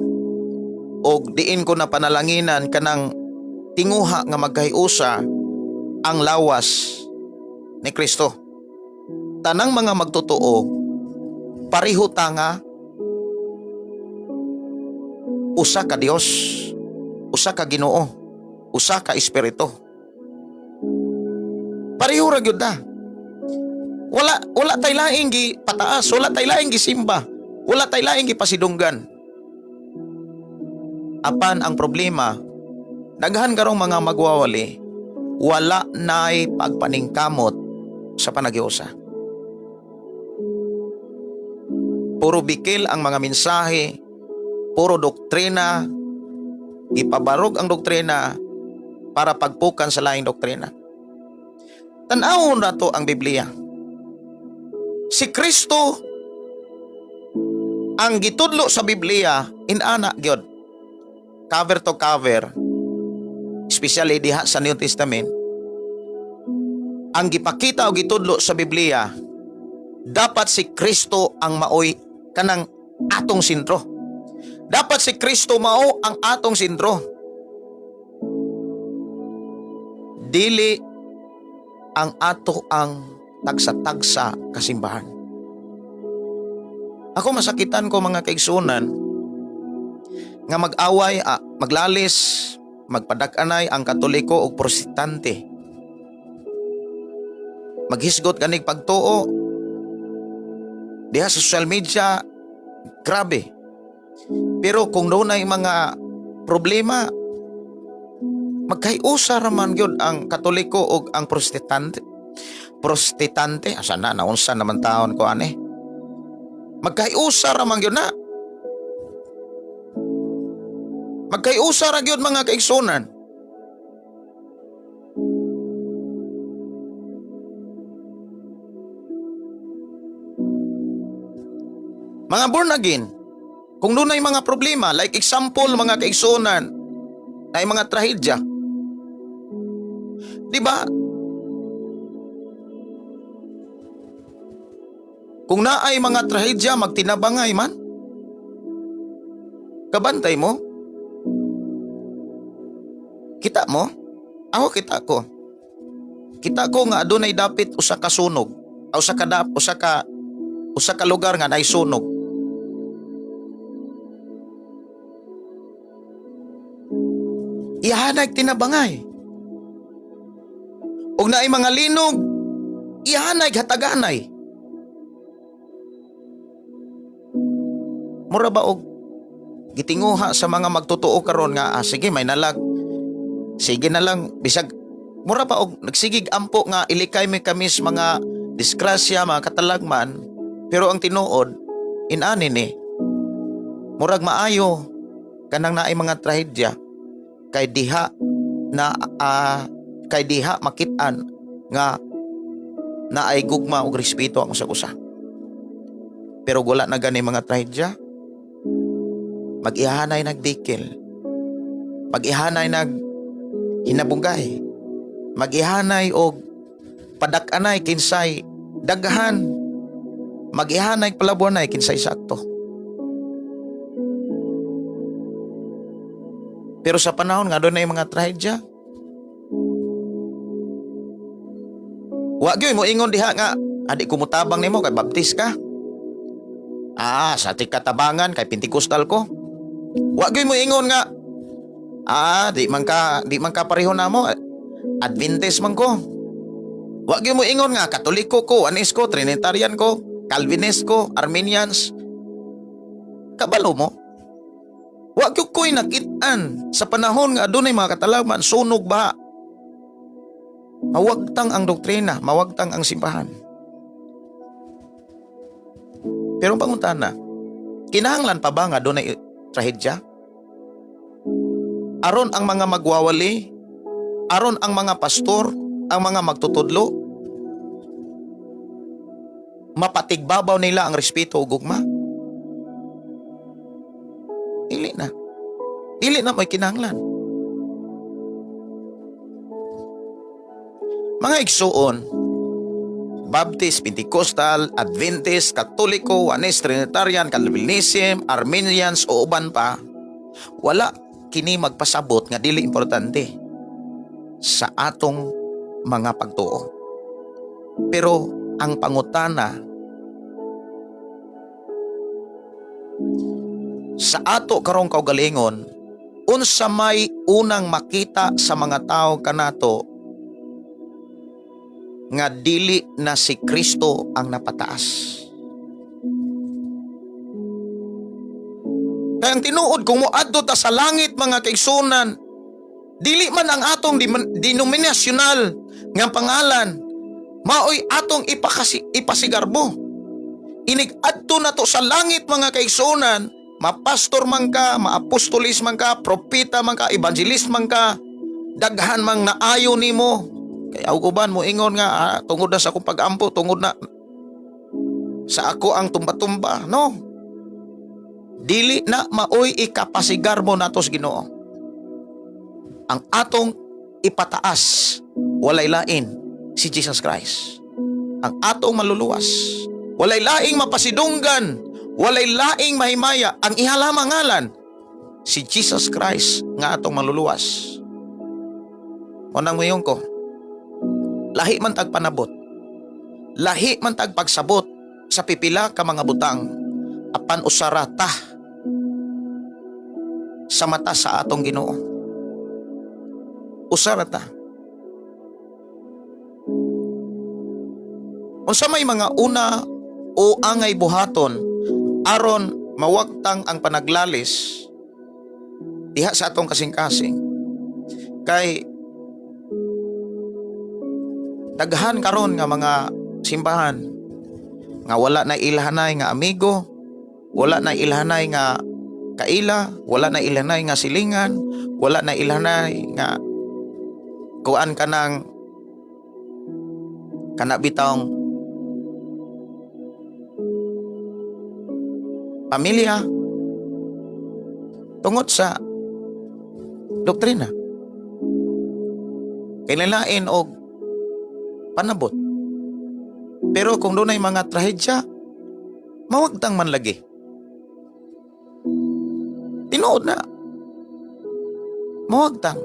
og diin ko na panalanginan kanang tinguha nga magkahiusa ang lawas ni Kristo. Tanang mga magtotoo pareho ta nga usa ka Dios, usa ka Ginoo, usa ka Espiritu. Pareho ra gyud na. Wala tay laing gi pataas, wala tay laing gisimba, wala tay laing gipasidunggan. Apan ang problema, daghan karong mga magwawali, wala na'y pagpaningkamot sa panaghiusa. Puro bikil ang mga mensahe, puro doktrina, ipabarog ang doktrina para pagpukan sa laing doktrina. Tan-awon na to ang Biblia. Si Kristo ang gitudlo sa Biblia inana gyud. Cover to cover, especially diha sa New Testament, ang gipakita o gitudlo sa Biblia, dapat si Kristo ang maoy kanang atong sentro. Dapat si Kristo mao ang atong sentro. Dili Ang ato ang tagsa-tagsa kasimbahan. Ako, masakitan ko, mga kaigsunan, nga mag-away, maglalis, magpadak-anay ang Katoliko ug Protestante. Maghisgot ganig pagtuo diha sa social media, grabe. Pero kung dunay mga problema, magkaiusa raman gyud ang Katoliko ug ang Protestante. Protestante, asa na, naunsa naman taon ko ani. Magkaiusa raman gyud na. Magkaiusa ra gyud, mga kaigsunan. Mga born again, kung dunay mga problema, like example, mga kaigsunan, ay mga trahedya. Di ba? Kung naay mga trahedya, magtinabangay man. Kabantay mo? Kita mo? Ako, kita ko. Kita ko nga adunay dapit usa ka sunog, usa ka lugar nga naay sunog. Ihanay tinabangay. Ug naay mga linog, ihanay hataganay. Mura ba og gitinguha sa mga magtotoo karon nga, ah, sige, may nalag. Sige na lang bisag mura pa og nagsigig ampo nga ilikay mi kami sa mga disgrasya, mga katalagman, pero ang tinuod inani ni murag maayo kanang naay mga trahedya kay diha makit-an nga naay gugma ug respeto ang usag-usa. Pero wala na gani mga trahedya, mag-ihanay nagdikil, mag-ihanay nag hinabugay, mag-ihanay og padak-anay kinsay daghan, mag-ihanay palabuanay kinsay sakto. Pero sa panahon nga dunay mga trahedya, wa gyud mo ingon diha nga adi ko mutabang nimo kay Baptist ka. Ah, sa ti katabangan kay Pentecostal ko. Wa gyud mo ingon nga di man ka pareho namo, Adventist man ko. Wa gyud mo ingon nga Katoliko ko, Anis ko, Trinitarian ko, Calvinist ko, Arminians. Kabalo mo? Wa gyud ko'y nakit-an sa panahon nga adunay mga katalagman, sunog ba. Mawagtang ang doktrina, mawagtang ang simbahan. Pero ang pangutana, kinahanglan pa ba nga adunay trahedya? Aron ang mga magwawali, aron ang mga pastor, ang mga magtutudlo, mapatigbabaw nila ang respeto ug gugma? Dili na. Dili na may kinahanglan. Mga igsuon, Baptist, Pentecostal, Adventist, Katoliko, Oneness, Trinitarian, Calvinism, Arminians o uban pa, wala kini magpasabot nga dili importante sa atong mga pagtuo. Pero ang pangutana sa ato karong kaugalingon, unsa may unang makita sa mga tao kanato nga dili na si Kristo ang napataas? Kaya ang tinuod, kung moadto ta sa langit, mga kaigsunan, dili man ang atong denominasyonal nga pangalan maoy atong ipasigarbo. Inig adto na to sa langit, mga kaigsunan, mapastor man ka, maapostolis man ka, propeta man ka, evangelist man ka, daghan mang naayo nimo. Kay og uban mo ingon nga, ah, tungod na sa akong pag-ampo, tungod na sa ako ang tumba-tumba. No. Dili na maoy ikapasigarbo nato sa Ginoo. Ang atong ipataas, walay lain si Jesus Christ. Ang atong maluluwas, walay laing mapasidunggan, walay laing mahimaya, ang iha lamang ngalan si Jesus Christ nga atong maluluwas. Unang muyon ko, Lahi man tag panabot. Lahi man tag pagsabot sa pipila ka mga butang apan usara ta sa mata sa atong Ginoo. Usara ta. Unsa may mga una o angay buhaton aron mawagtang ang panaglalis diha sa atong kasing-kasing? Kay daghan karon nga mga simbahan nga wala na ilhanay nga amigo, wala na ilhanay nga kaila, wala na ilhanay nga silingan, wala na ilhanay nga kuan kanang kana bitawng pamilya tungod sa doktrina. Kailanlain og panabot. Pero kung dunay mga trahedya, mawagtang man lagi. Tinuod na. Mawagtang.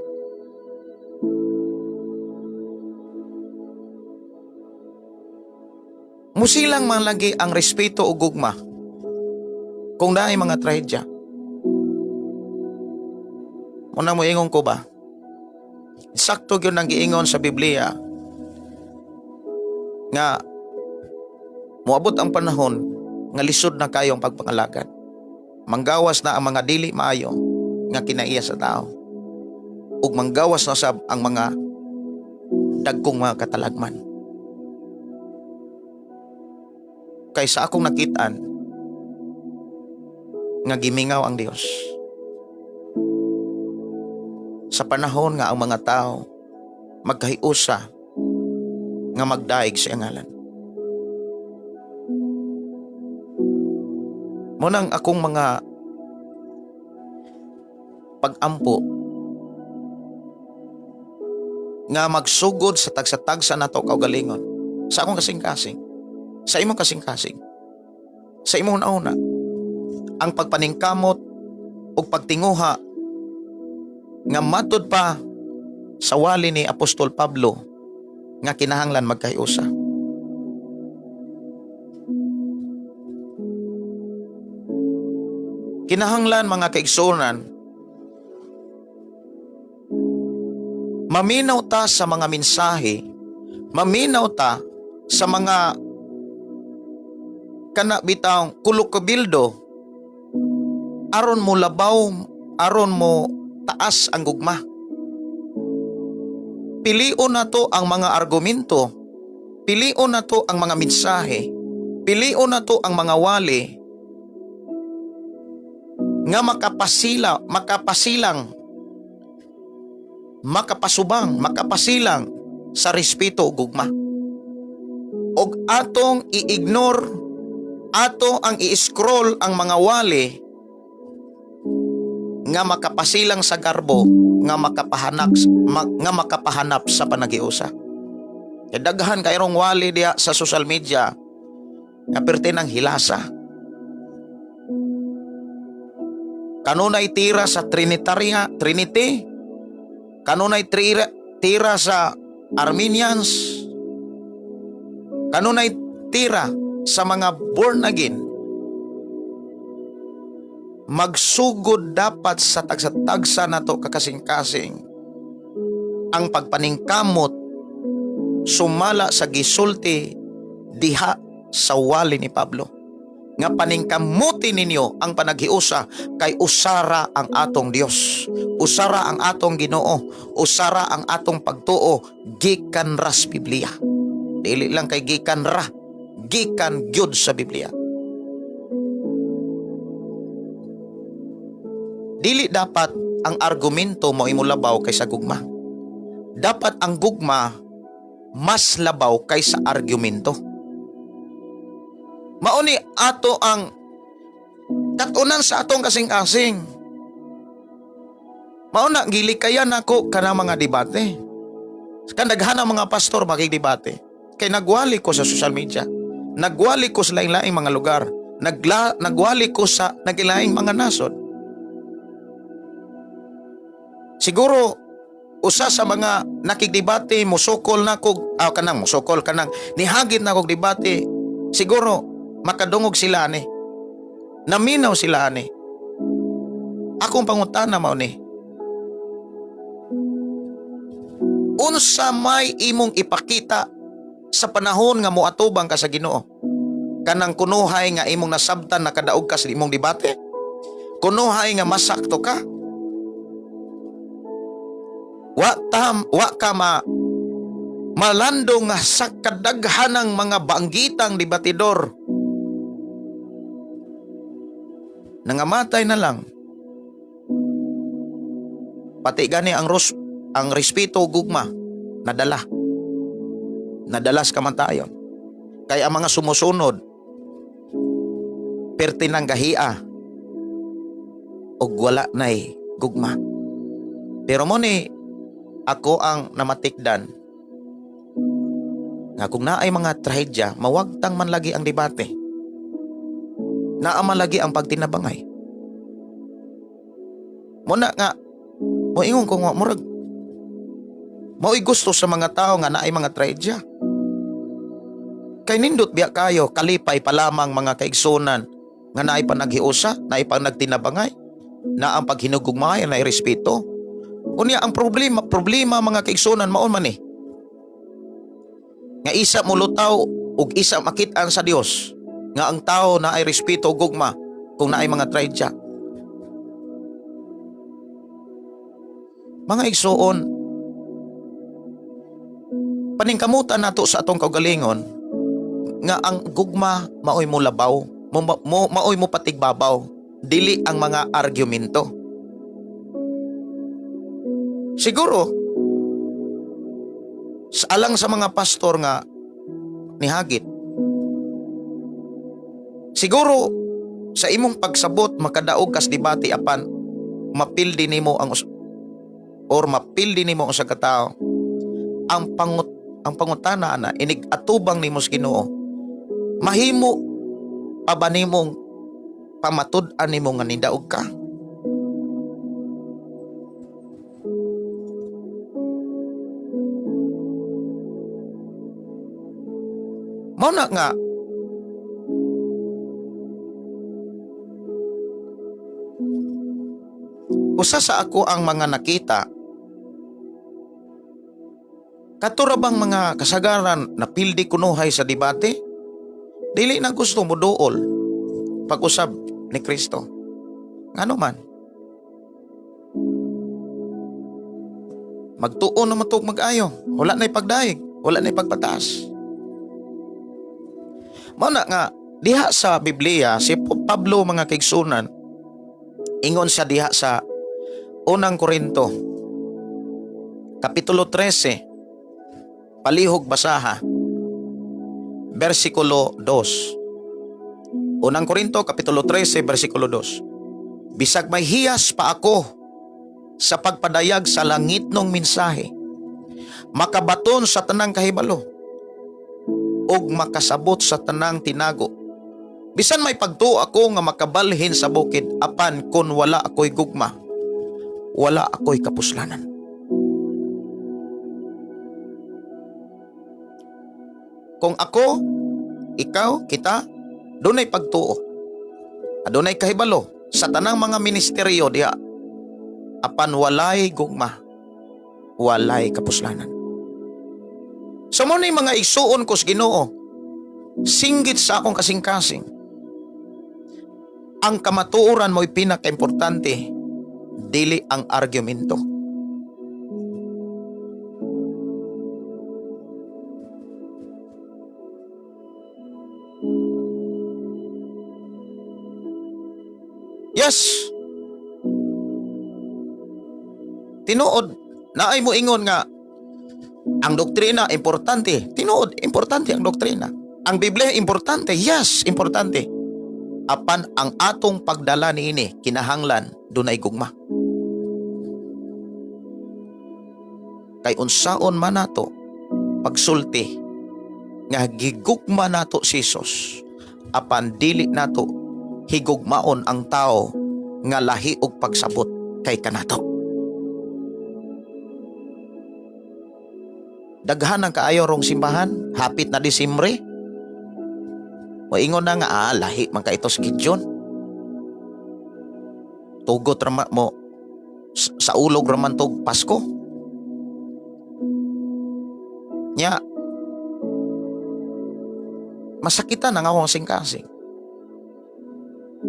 Musilang man lagi ang respeto o gugma kung naay mga trahedya. Muna mo ingon ko ba? Sakto gyud ang giingon sa Biblia nga moabot ang panahon nga lisod na kayo ang pagpangalagad. Manggawas na ang mga dili maayo nga kinaiya sa tao. Ug manggawas na sab ang mga dagkong mga katalagman. Kay sa akong nakitaan nga gimingaw ang Dios sa panahon nga ang mga tao magkahiusa nga magdaig sa ngalan. Munang akong mga pag-ampo nga magsugod sa tagsa-tagsa nato kaugalingon, sa akong kasing-kasing, sa imong kasing-kasing, sa imong una, ang pagpaningkamot ug pagtinguha nga matud pa sa wali ni Apostol Pablo nga kinahanglan magkahiusa. Kinahanglan, mga kaigsuonan, maminaw ta sa mga mensahe, maminaw ta sa mga kana bitawng kulukabildo aron mo labaw, aron mo taas ang gugma. Pilion nato ang mga argumento, pilion nato ang mga mensahe, pilion nato ang mga wali nga makapasila, makapasilang, makapasubang, makapasilang sa respeto ug gugma. Og atong i-ignore, ato ang i-scroll ang mga wali nga makapasilang sa garbo, nga makapahanap sa panaghiusa. Kay daghan kayrong wali diha sa social media nga perti ng hilasa. Kanunay tira sa Trinitaria, Trinity, kanunay tira sa Arminians, kanunay tira sa mga born again. Magsugod dapat sa tagsa-tagsa nato kakasing-kasing ang pagpaningkamot sumala sa gisulti diha sa wali ni Pablo nga paningkamuti ninyo ang panaghiusa kay usara ang atong Dios, usara ang atong Ginoo, usara ang atong pagtuo gikan ras Biblia. Dili lang kay gikan ra, gikan gyud sa Biblia. Dili dapat ang argumento mo imulabaw kaysa gugma. Dapat ang gugma mas labaw kaysa argumento. Mauni ato ang katunan sa atong kasing-kasing. Mauna gilikayan nako kanang mga debate. Kan daghan ang mga pastor makigdebate. Kay nagwali ko sa social media. Nagwali ko sa laing-laing mga lugar. Nagwali ko sa naglaing mga nasod. Siguro Usa sa mga nakigdebate, musukol na kog, kanang musukol, kanang nihagit na kog debate, siguro makadungog sila ani. Naminaw sila ani. Akong pangutana mao ni: Unsa may imong ipakita sa panahon nga moatubang ka sa Ginoo? Kanang kunuhay nga imong nasabtan, nakadaog ka sa imong debate? Kunuhay nga masakto ka? Wa ka malandong nga sa kadaghanang mga banggitang debatidor, nangamatay na lang. Pati gani ang respeto, gugma, nadala. Nadala sa kamatayon. Kaya ang mga sumusunod, perti ng gahia og wala nay gugma. Pero mo ni ako ang namatikdan nga kung naay mga trahedya, mawagtang man lagi ang debate. Naa man lagi ang pagtinabangay. Muna nga, moingon ko nga, murag, mao'y gusto sa mga tao nga naay mga trahedya. Kay nindot biya kayo, kalipay pa lamang, mga kaigsunan, nga naay panaghiusa, naay panagtinabangay, na ang paghinugugmay, naay respeto. Unya ang problema, problema, mga kaigsunan, mao man eh. Nga isa mo lutaw ug isa makit-an sa Dios nga ang tao naay respeto ug gugma kung naay mga trahedya. Mga igsuon, paningkamutan nato sa atong kaugalingon nga ang gugma maoy mo labaw, maoy mo patigbabaw, dili ang mga argumento. Siguro sa alang sa mga pastor nga nihagit, siguro sa imong pagsabot makadaog kas debate, apan mapildi nimo ang or mapildi nimo ang usa ka tawo, ang pangutana ana, inig atubang nimo sa Ginoo, mahimo pa ba nimong pamatud-an nimo nga nidaog ka? Mao na nga usa sa ako ang mga nakita, kato ra bang mga kasagaran na pildi kunuhay sa debate, dili na gusto mo duol pag-usab ni Kristo. Ngano man? Magtuon na matug mag-ayo. Wala na pagdayeg, wala na pagpataas. Mao na nga diha sa Biblia si Pablo, mga kaigsunan, ingon sa diha sa Unang Korinto Kapitulo 13, palihog basaha, versikulo 2. Unang Korinto Kapitulo 13 versikulo 2. "Bisag may hiyas pa ako sa pagpadayag sa langitnong mensahe, makabaton sa tanang kahibalo ug makasabot sa tanang tinago. Bisan may pagtuo ako nga makabalhin sa bukid, apan kun wala ako'y gugma, wala ako'y kapuslanan." Kung ako, ikaw, kita, dunay pagtuo, adunay kahibalo sa tanang mga ministeryo diha, apan walay gugma, walay kapuslanan. So mo ni, mga igsuon ko sa Ginoo, singgit sa akong kasing-kasing, ang kamatuoran mo'y pinaka-importante, dili ang argumento. Yes. Tinuod, naay mo ingon nga ang doktrina importante. Tinuod, importante ang doktrina. Ang Biblia importante. Yes, importante. Apan ang atong pagdala niini kinahanglan dunay gugma. Kay unsaon man nato pagsulti nga gigugma nato si Jesus, apan dili nato higugmaon ang tao nga lahi og pagsabot kay kanato. Daghan ang kaayo rong simbahan, hapit na Disyembre. Moingon na nga, ah, lahi man ka ito sa Gideon. Tugot ra mo sa ulog raman tog Pasko. Nya, masakitan ang akong kasing-kasing.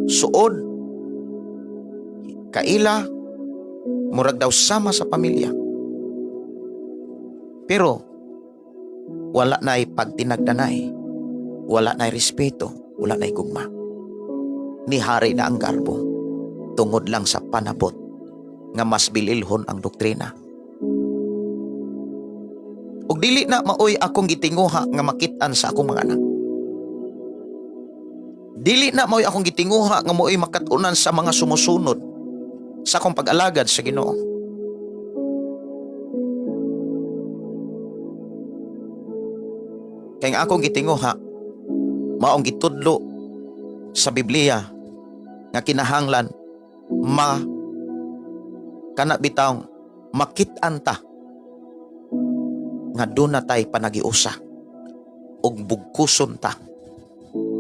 Suod, kaila, murag daw sama sa pamilya. Pero, wala na'y pagtinagdanay, wala na'y respeto, wala na'y gugma. Nihari na ang garbo, tungod lang sa panabot nga mas bililhon ang doktrina. Ug dili na maoy akong gitinguha nga makit-an sa akong mga anak. Dili na maoy akong gitinguha nga maoy makat-unan sa mga sumusunod sa akong pag-alagad sa Ginoo. Kay ang akong gitinguha, maong gitudlo sa Biblia nga kinahanglan ma kana bitawng makit-an ta nga duna tay panagiusa ug bugkuson ta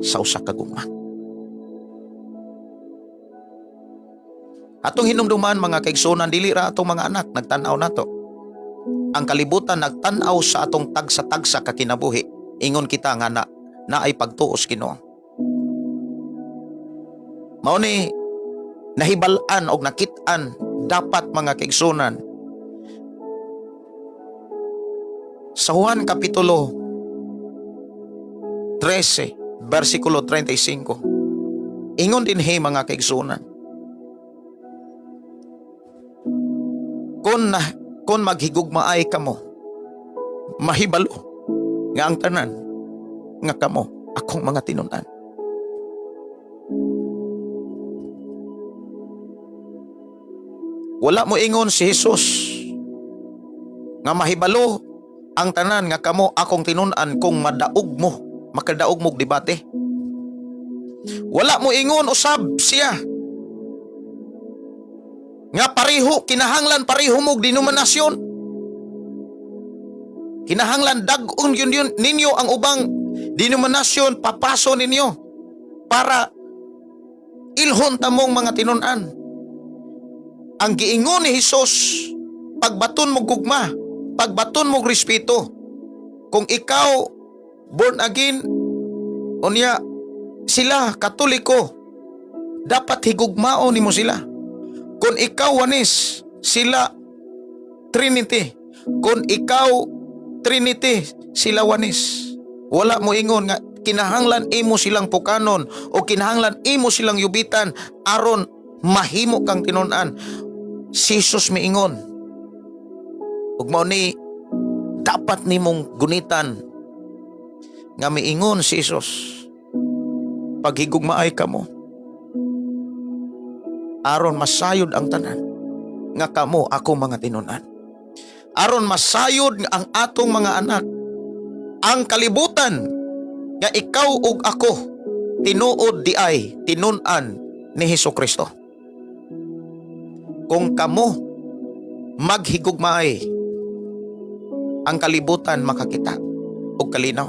sa usa ka gugma. Atong hinumduman, mga kaigsuonan, dili ra atong mga anak nagtan-aw nato. Ang kalibutan nagtan-aw sa atong tagsa-tagsa ka kinabuhi. Ingon kita nga na naay pagtuos Ginoo. Mao ni nahibal-an og nakit-an dapat, mga kaigsuonan, sa Juan Kapitulo 13 versikulo 35. Ingon dinhi, mga kaigsuonan. Kung maghigugmaay kamo, mahibalo nga ang tanan nga kamo akong mga tinun-an. Wala mo ingon si Jesus nga mahibalo ang tanan nga kamo akong tinun-an kung madaog mo, makadaog mo og debate. Wala mo ingon usab siya nga pareho, kinahanglan pareho mo og denominasyon. Kinahanglan dag-on yun, yun ninyo ang ubang denominasyon, papaso ninyo para ilhon tamong mga tinun-an. Ang giingon ni Hesus, pagbaton mo gugma, pagbaton mo respeto. Kung ikaw born again, unya sila Katoliko, dapat higugmaon nimo sila. Kung ikaw Oneness, sila Trinity. Kung ikaw Trinity, sila Oneness. Wala mo ingon nga kinahanglan imo silang pukanon o kinahanglan imo silang yubitan aron mahimo kang tinun-an. Si Jesus miingon. Ug mao ni dapat nimong gunitan nga miingon si Jesus, paghigugmaay kamo aron masayod ang tanan nga kamo ako mga tinun-an, aron masayod ang atong mga anak, ang kalibutan, nga ikaw ug ako tinuod diay tinun-an ni Hesus Kristo. Kung kamo maghigugmaay, ang kalibutan makakita og kalinaw.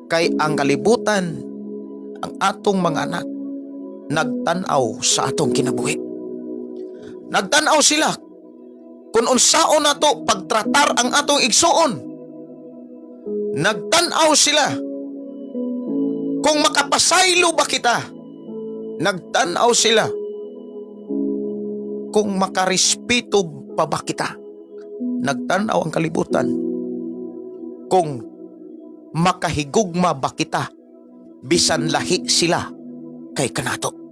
Kay ang kalibutan, ang atong mga anak, nagtan-aw sa atong kinabuhi. Nagtan-aw sila kung unsaon nato pagtratar ang atong igsuon. Nagtan-aw sila kung makapasaylo ba kita. Nagtan-aw sila kung makarespeto pa ba kita. Nagtan-aw ang kalibutan kung makahigugma ba kita bisan lahi sila kay kanato.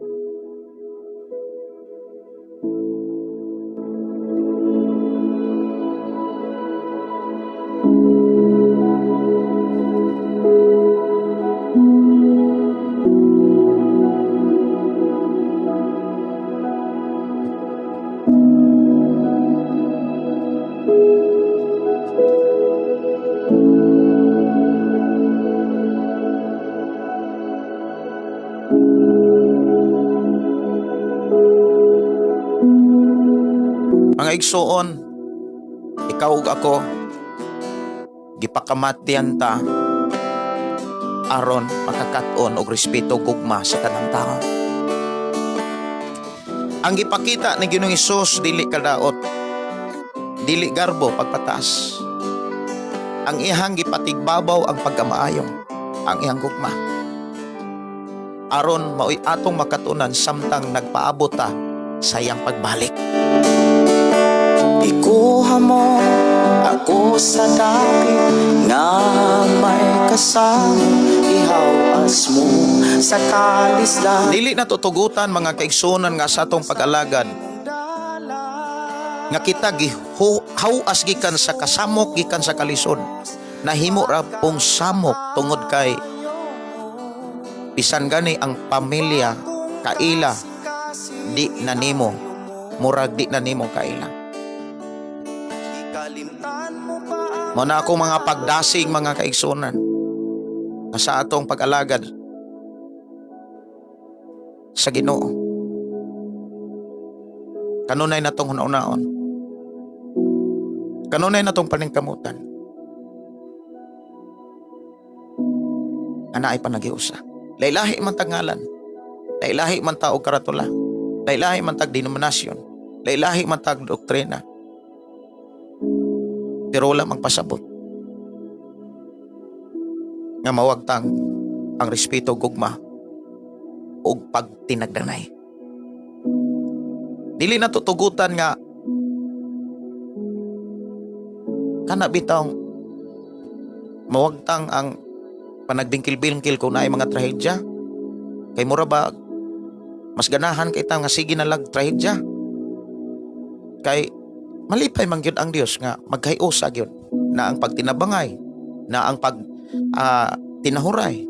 Mga igsoon, Ikaw ug ako, gipakamatian ta aron makakat-on og respeto, gugma sa tanang tao. Ang gipakita ni Ginoong Hesus, dili kadaot, dili garbo, pagpataas. Ang iyang gipatigbabaw ang pagkamaayo, ang iyang gugma. Aron maoy atong makatunan samtang nagpaabot ta sa iyang pagbalik. Ikuha mo ako sa dapit nga may kasama, ihawas mo sa kalisdan. Dili na tutugutan, mga kaigsunan, nga sa atong pag-alagad nga kita gihawas gikan sa kasamok, gikan sa kalisod, nahimo ra pong samok tungod kay bisan gani ang pamilya kaila, di na nimo, murag di na nimo kaila. Mao na ako mga pagdasig, mga kaigsunan, nga sa atong pag-alagad sa Ginoo, kanunay natong hunahunaon, kanunay natong paningkamutan nga naay panaghiusa. Lailahi man tag ngalan, lailahi man ta og karatula, lailahi man tag denominasyon, lailahi man tag doktrina, pero wala magpasabot nga mawagtang ang respeto, gugma ug pagtinagdanay. Dili na tutugutan nga kana bitawng mawagtang ang panagbingkil-bingkil kung naay mga trahedya, kay mura ba mas ganahan kay ta nga sige na lag trahedya, kay malipay man gyud ang Dios nga magkahiusa gyud na ang pagtinabangay na ang pag tinahuray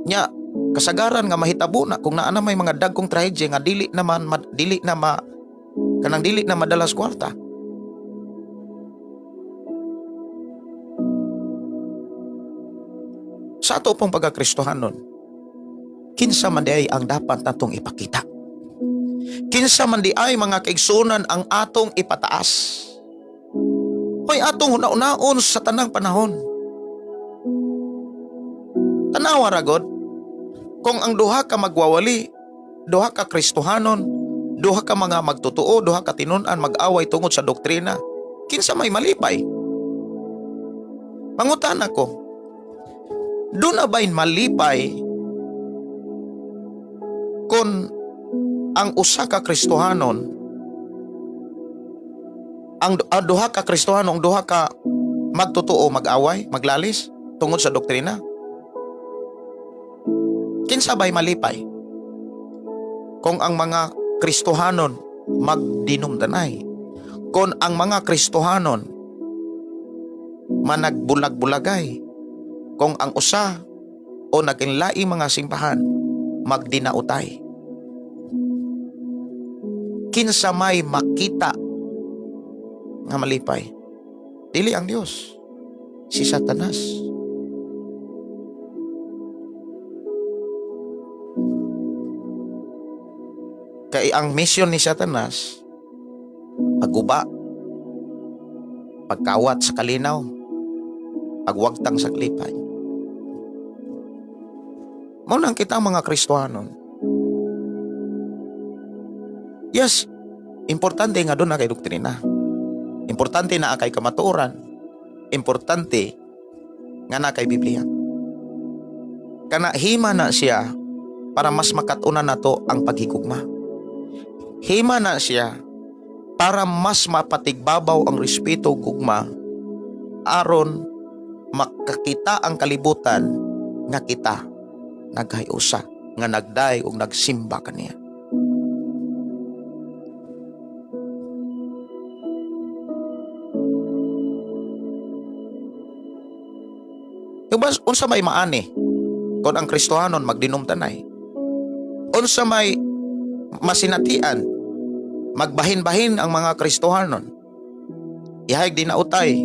nya. Kasagaran nga mahitabo na kung naa na may mga dagkong trahedya nga dili naman dili na ma kanang dili na madalas kwarta. Sa ato pong pagkakristohanon, kinsa man diay ang dapat natong ipakita? Kinsa man diay, mga kaigsunan, ang atong ipataas? Hoy, atong huna-hunaon sa tanang panahon. Tanawa ra god kung ang duha ka magwawali, duha ka Kristohanon, duha ka mga magtotoo, duha ka tinun-an mag-away tungod sa doktrina, kinsa may malipay? Pangutana ko, duna ba'y malipay kung ang usa ka Kristohanon, ang duha ka Kristohanon, ang duha ka magtotoo mag-away, maglalis tungod sa doktrina? Kinsa ba'y malipay kung ang mga Kristohanon magdinumdanay? Kung ang mga Kristohanon managbulag-bulagay? Kung ang usa o naging mga simbahan magdinautay? Kinsa may makita nga malipay? Dili ang Dios, si Satanas. Kay ang mission ni Satanas, pagguba, pagkawat sa kalinaw, pagwagtang sa kalipay. Mao nang kita mga Kristohanon. Yes, importante nga duna kay doktrina. Importante naa kay kamatuoran. Importante nga naa kay Biblia. Kana hima na siya para mas makatunan nato ang paghigugma. Hima na siya para mas mapatigbabaw ang respeto, gugma, aron makakita ang kalibutan nga kita naghiusa, nga nagday ug nagsimba kaniya. Ubas, unsa may maani kung ang Kristohanon magdinumtanay? Unsa may masinatian magbahin-bahin ang mga Kristohanon? Ihayag dinautay.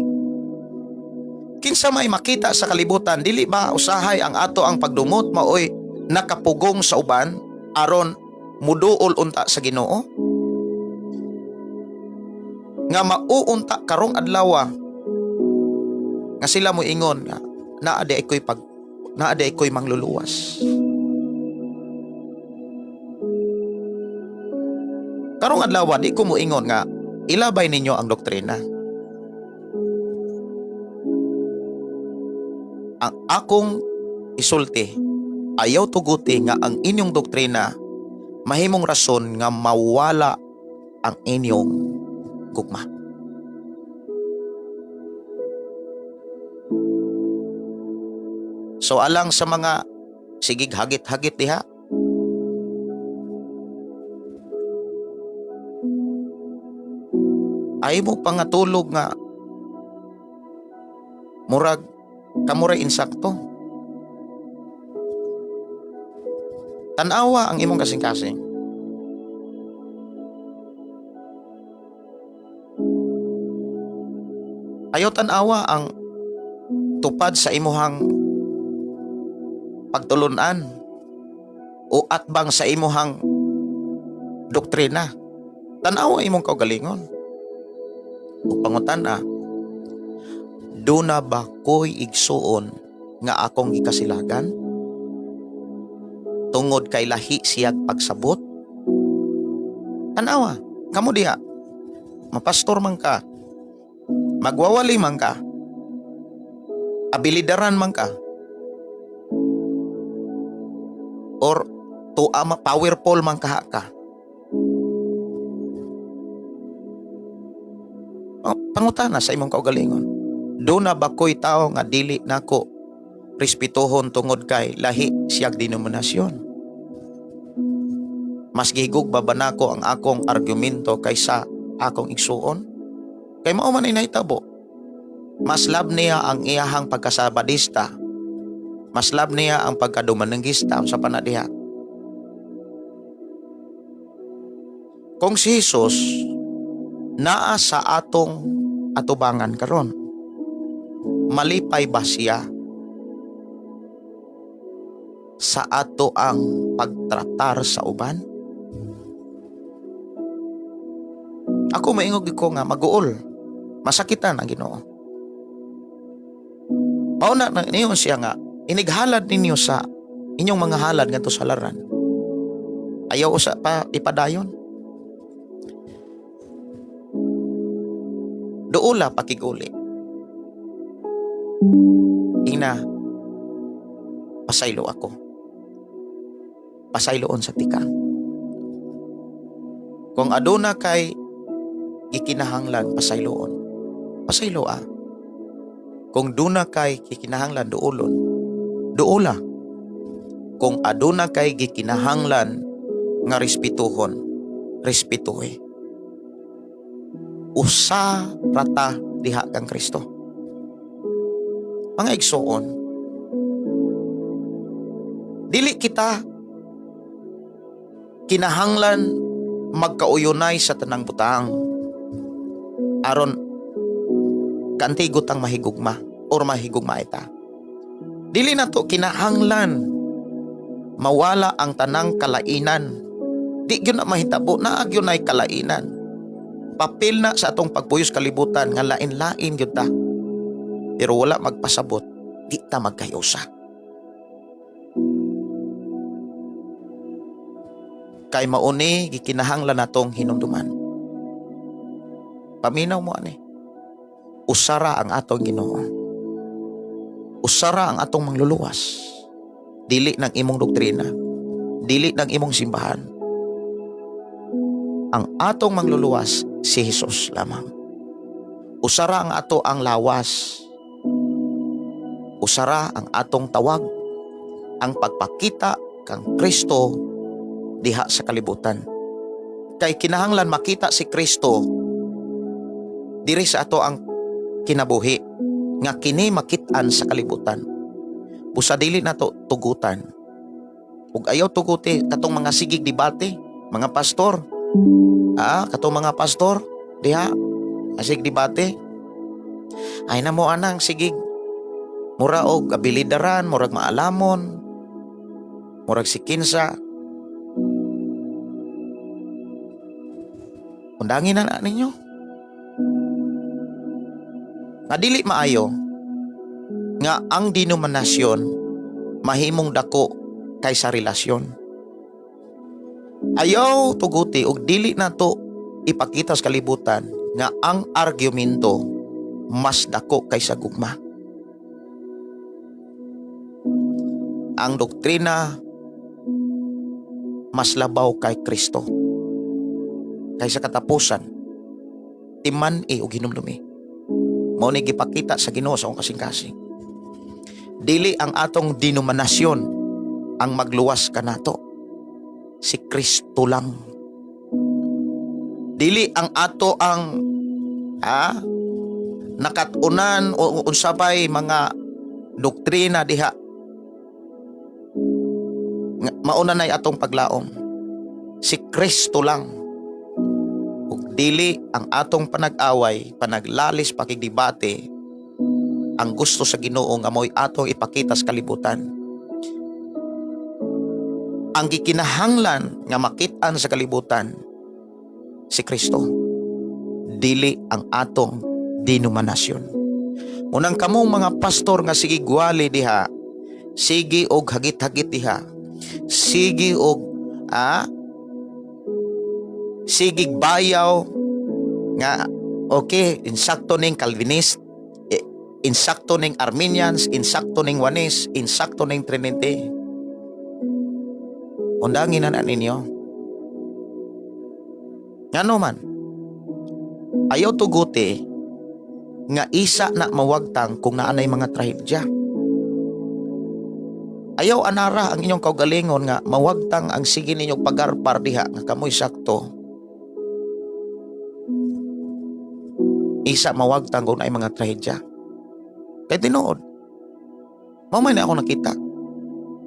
Kinsa may makita sa kalibutan? Dili ba usahay ang ato ang pagdumot maoy nakapugong sa uban aron muduol unta sa Ginoo? Nga mauunta karong adlaw nga sila mo ingon nga naa di ko'y mangluluwas. Karong adlaw, di ko moingon nga ilabay ninyo ang doktrina. Ang akong isulti, ayaw tuguti nga ang inyong doktrina mahimong rason nga mawala ang inyong gugma. So alang sa mga sigig hagit-hagit diha, ay mo pangatulog nga murag kamuray insakto. Tanawa ang imong kasing-kasing. Ayaw tanawa ang tupad sa imuhang pagtulunan o atbang sa imuhang doktrina. Tanawa imong kaugalingon. O pangutan-a, duna ba ko'y igsuon nga akong gikasilagan? Tungod kay lahi siyag pagsabot? Tanawa, kamo diha, mapastor man ka, magwawali man ka, abilidaran man ka, or tuama powerful man kaha ka. Oh, pangutana sa imong kaugalingon. Duna ba ko'y tao nga dili nako respetuhon tungod kay lahi siyag denominasyon? Mas gihigog ba nako ang akong argumento kaysa akong igsuon? Kay mao man ay nahitabo. Mas love niya ang iyahang pagkasabadista. Mas love niya ang pagkadumananggista sa panadiha. Kung si Jesus naa sa atong atubangan karon, malipay ba siya sa ato ang pagtratar sa uban? Ako maingog ko nga maguol, masakitan ang Ginoo. Mao na niyon siya nga inighalad ninyo sa inyong mga halad ngadto sa halaran. Ayaw usa pa ipadayon. Duola pakiguli. Ina, pasaylo ako. Pasayloon sa tika. Kung aduna kay gikinahanglan pasayloon, pasaylo ah. Kung duna kay gikinahanglan duolon, duola. Kung aduna kay gikinahanglan nga respetuhon, respetuhe. Usa rata diha kang Kristo. Mga igsuon, dili kita kinahanglan magkauyunay sa tanang butang aron kaantigo tang mahigugma or mahigugma ita. Dili na to kinahanglan mawala ang tanang kalainan. Di gyud na mahitabo, naa gyud nay kalainan. Papel na sa atong pagpuyos kalibutan nga lain-lain gyud ta. Pero wala magpasabot, di ta magkayusa. Kay mauni gikinahanglan natong hinumduman. Paminaw mo ani. Usara ang atong Ginoo. Usara ang atong mangluluwas. Dili ng imong doktrina. Dili ng imong simbahan. Ang atong mangluluwas si Jesus lamang. Usara ang ato ang lawas. Usara ang atong tawag. Ang pagpakita kang Kristo diha sa kalibutan. Kay kinahanglan makita si Kristo diri sa ato ang kinabuhi nga kini makit-an sa kalibutan. Busa dili nato tugutan. Ug ayaw tuguti katong mga sigig debate, mga pastor. Katong mga pastor diha asig debate. Ay na mo anang sigig mura og abilidaran, murag maalamon, murag si kinsa. Undangin na na ninyo. Nga dili maayo nga ang denominasyon mahimong dako kaysa relasyon. Ayaw tuguti og dili nato ipakita sa kalibutan nga ang argumento mas dako kaysa gugma. Ang doktrina mas labaw kay Kristo. Kaysa katapusan, timan-i og hinumdumi. Mao ni gipakita sa Ginoo sa akong kasing-kasing. Dili ang atong denominasyon ang magluwas kanato. Si Kristo lang. Dili ang ato ang nakatunan o unsa pay mga doktrina diha nga mauna nay atong paglaom. Si Kristo lang. Ug dili ang atong panag-away, panaglalis, pakigdebate ang gusto sa Ginoo nga mo'y atong ipakita sa kalibutan. Ang gikinahanglan nga makit-an sa kalibutan si Kristo. Dili ang atong denominasyon. Unang kamong mga pastor nga sige gwali diha, sige og hagit-hagit diha, sige og sige bayaw nga okay, insakto ning Calvinist, insakto ning Arminians, insakto ning Oneness, insakto ning Trinity. Undangin na ninyo. Ngano man, ayaw tuguti nga isa na mawagtang kung naanay mga trahedya. Ayaw anara ang inyong kaugalingon nga mawagtang ang sige ninyong pagarpar diha nga kamoy sakto. Isa mawagtang kung naay mga trahedya. Kay tinuod, mao man na ako nakita.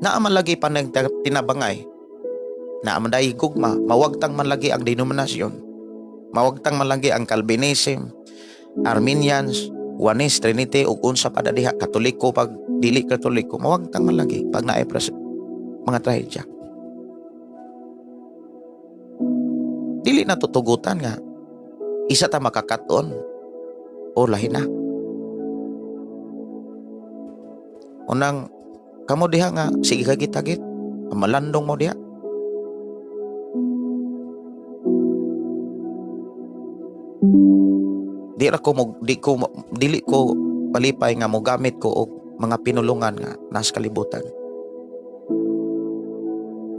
Naa man lagi pa tinabangay. Naa man dahil gugma, mawagtang man lagi ang denominasyon. Mawagtang man lagi ang Calvinism, Arminians, Oneness, Trinity, ug unsa pa diha, Katoliko, pag dili Katoliko, mawagtang man lagi pag naay mga trahedya. Dili na tutugutan nga isa ta makakaton o lahi na. Unang kamo diha nga sige kagit-agit, malandong mo diha. Di ra ko mo, di ko dili ko palipay nga mogamit ko og mga pinulungan nga nasa kalibutan.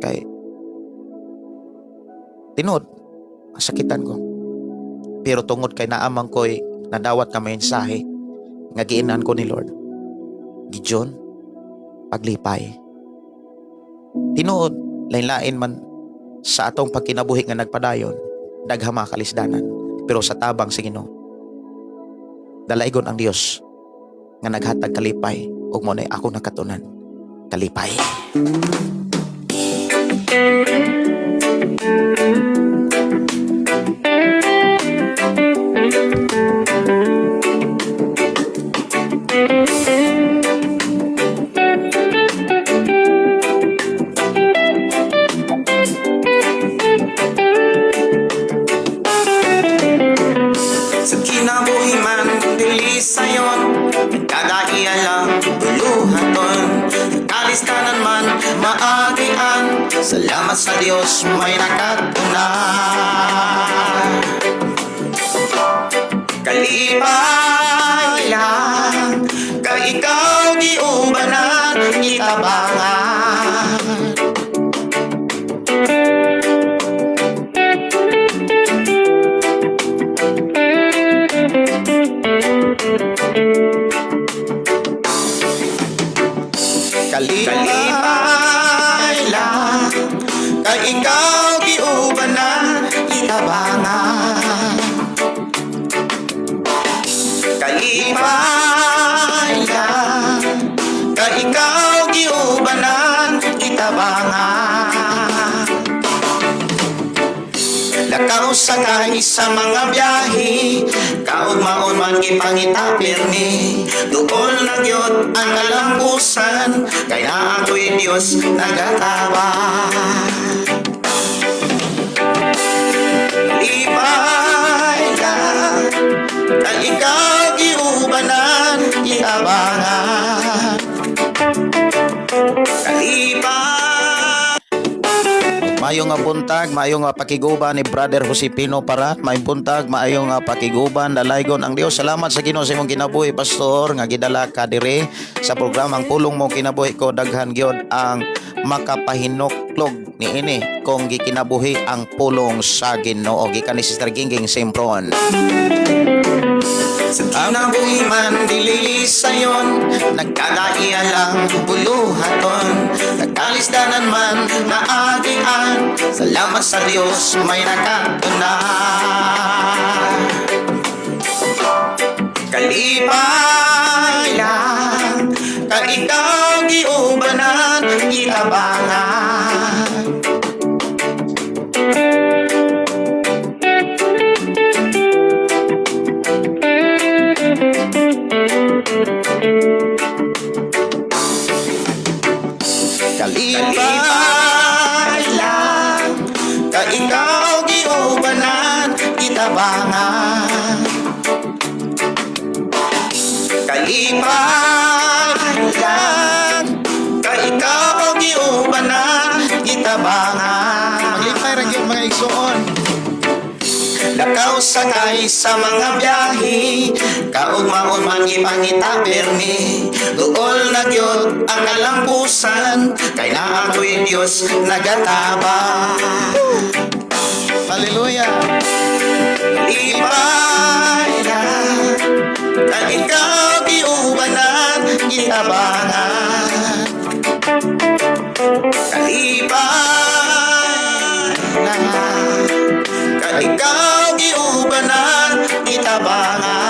Kay tinuod masakitan ko. Pero tungod kay naamang ko'y nadawat nga mensahe nga giinan ko ni Lord. Gideon, paglipay. Tinuod, lain-lain man sa atong pagkinabuhi nga nagpadayon, daghang mga kalisdanan, pero sa tabang sa Ginoo, dalaigon ang Dios nga naghatag kalipay ug mo nay ako nakatunan kalipay. Sa kinabuhi man, dili sayon, kagaiya lang tuluhaton. Kalistanan man, maagian, salamat sa Dios may nakatunan. Kalipay lang, kay ikaw giubanan, itabangan. Kalipay lang, kay ikaw giubanan, itabangan. Kalipay lang, kay ikaw giubanan, itabangan. Lakaw sakay sa mga biyahe, kaugmaon man gipangita pirmi. Duol na gyud ang kalambusan, kay naa ako'y Dios nagatabang. Lipay lang, kay ikaw giubanan, Gitabangan. Kalipay. Maayong nga buntag, maayong nga pakiguban ni Brother Josepino Parat. Maayong buntag, maayong nga pakiguban, dalaygon ang Dios. Salamat sa Ginoo sa imong kinabuhi, Pastor, nga gidala ka dire sa programang Pulong Mo Kinabuhi Ko. Daghan gyud ang makapahinuklog niini kung gikinabuhi ang pulong sa Ginoo. Gikan ni Sister Gingging Sempron. Sa kinabuhi man dili sayon, nagkadaiya lang buluhaton. Nagkalisdanan man naagian, salamat sa Dios may nakatuna. Kalipay lang ka ikaw giubanan, gitabangan. Kalipay lang ka ikaw giubanan, gitabangan. Kalipay lang ka ikaw giubanan, gitabangan. Maglipay ra gyud, mga igsoon. Lakaw sakay sa mga biyahe, kaugmaon man gipangita permi. Duol na gyud ang kalampusan, kay naa ko'y Dios nagatabang. Hallelujah. Lipay na kay ikaw giubanan, gitabangan. Kalipay na kay ikaw giubanan, gitabangan.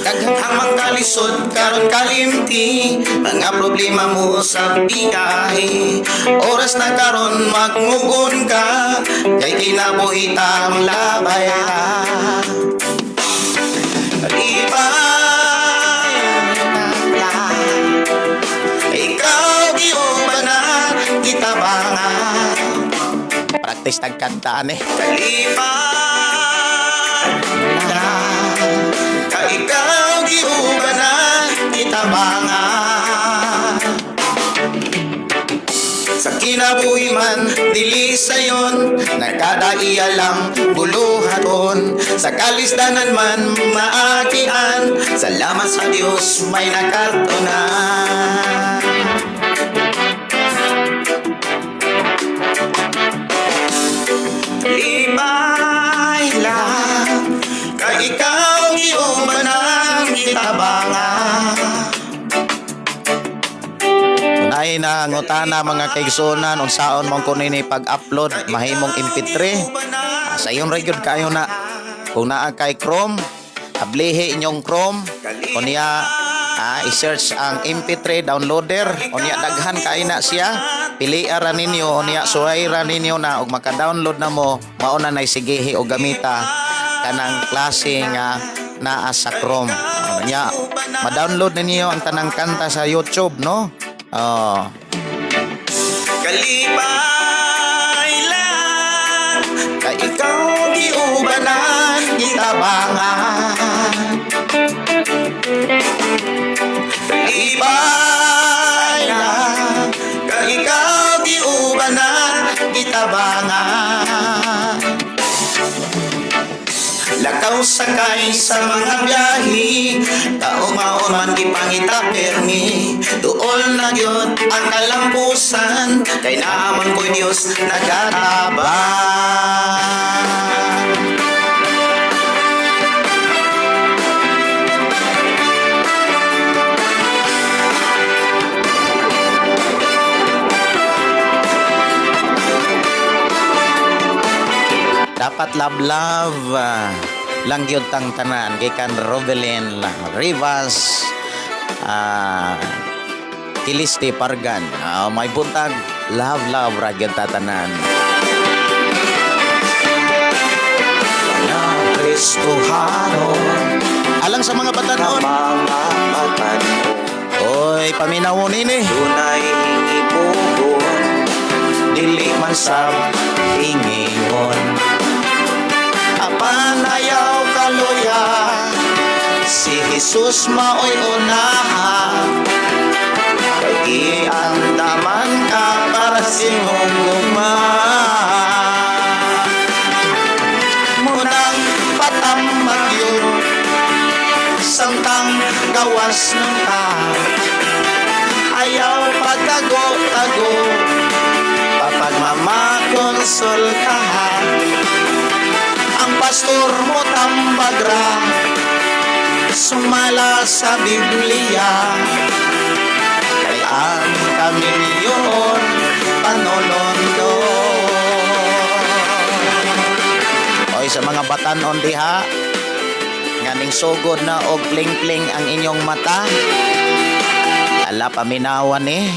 Daghang mang kalisod karon kalimti, mga problema mo sa biyahe. Oras na karon magmugon ka, kay kinabuhi tang labay ra. Kalipay na ikaw giubanan, gitabangan. Practice tag kanta eh. Kalipay na ka ikaw giubanan, gitabangan. Sa kinabuhi man dili sayon, nagkadaiya lang buluhaton. Sa kalisdanan man maakian, salamat sa Dios may nakartonan. Lipay lang kay ikaw giubanan, gitabangan. Unay na ngutana, mga kaigsuonan, unsaon man ko nini pag-upload mahimong MP3. Sa iyon ra gyud kayo na. Kung naa kay Chrome, ablihi inyong Chrome unya i-search ang MP3 downloader. Unya daghan kay na siya, pili ra ninyo, unya suway ra ninyo na ug maka-download na mo. Mao na nay sigihi og gamita kanang klase nga naa sa Chrome. Unya ma-download ninyo ang tanang kanta sa YouTube, no? Oh. Kalipay lang kay ikaw giubanan, gitabangan. Kalipay lang kay ikaw giubanan, gitabangan. Lakaw sakay sa mga biyahe, kaugmaon man gipangita permi. Duol na gyud ang kalampusan, kay naa man ko'y Dios nagatabang. Dapat love love lang gyud tang tanan, gikan Rovelin Rivas Kiliste Pargan. May buntag, love love ra gyud tatanan. Na Kristohanon. Alang sa mga batanon. Mga batanon. Oy, paminaw mo nini. Dunay hingipugon, dili man sa ingingon. Apan ayaw kaluya. Si Jesus mao'y unaha, kay giandaman ka para sa imong gugma. Munang patambag yun samtang gawas nun ka. Ayaw pagtago-tago papagmamakonsulta. Ang pastor mo tambagra, sumala sa Biblia, kay ang kamilyon panolondo. Oy, sa mga batanon diha nga ning sugod na og pling-pling ang inyong mata, ala, paminawan eh,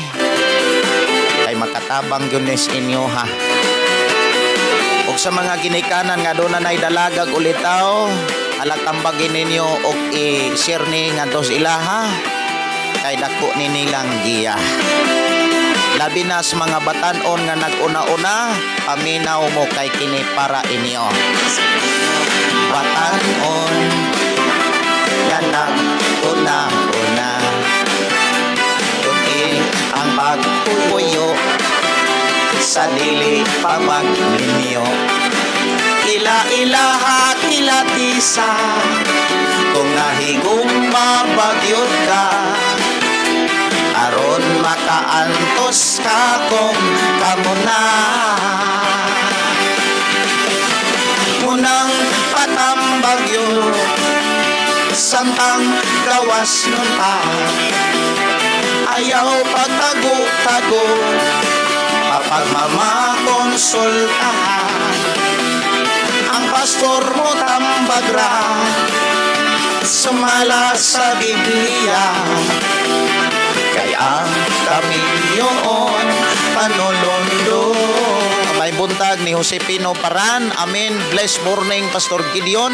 kay makatabang gyud ni sa inyo ha. Ug sa mga ginikanan nga doon na dalagag ulitaw, ala, tambagin ninyo og i-share ni ngadto sa ilaha, kay dako ni nilang giya. Labi na sa mga batanon nga nag-una-una, paminaw mo kay kini para inyo. Batanon nga nag-una-una, tuti ang pagpuyo sa dili pa magminyo. Ila-ilaha kilatisa kung nahigugma bagyod ka, aron makaantos ka kung kamo na. Munang patambag yun samtang gawas nun pa. Ayaw pagtago-tago papagmamakonsulta. Ang pastor mo tambagra, sumala sa Biblia, kay ang kamilyon panolondo. May buntag ni Josepino Paran. Amen. Blessed morning, Pastor Gideon,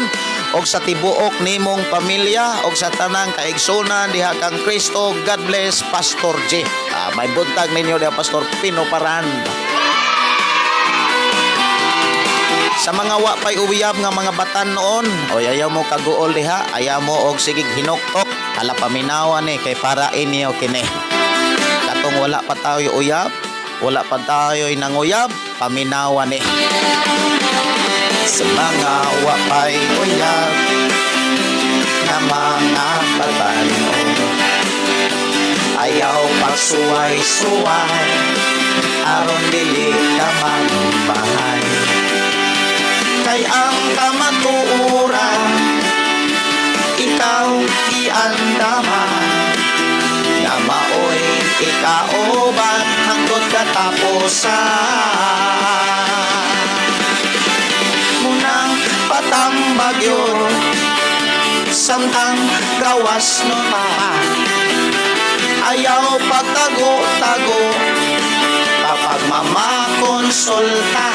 og sa tibuok nimong pamilya og sa tanang kaigsunan diha kang Kristo. God bless, Pastor G. May buntag ninyo diha, Pastor Pino Paran. Sa mga wa pay uyab nga mga batan-on, oy, ayaw mo kaguol diha, ayaw mo og sigig hinuktok, hala, paminawan eh, kay para inyo kini. Katong wala pa tayo uyab, wala pa tayo nanguyab, paminawan eh. Sa mga wa pay uyab nga mga batan-on, ayaw pagsuway-suway aron dili ka mabahay, kay ang kamatuoran ikaw giandaman na maoy ikauban hangtod katapusan. Munang patambag yun samtang gawas no pa. Ayaw pagtago-tago papagmamakonsulta.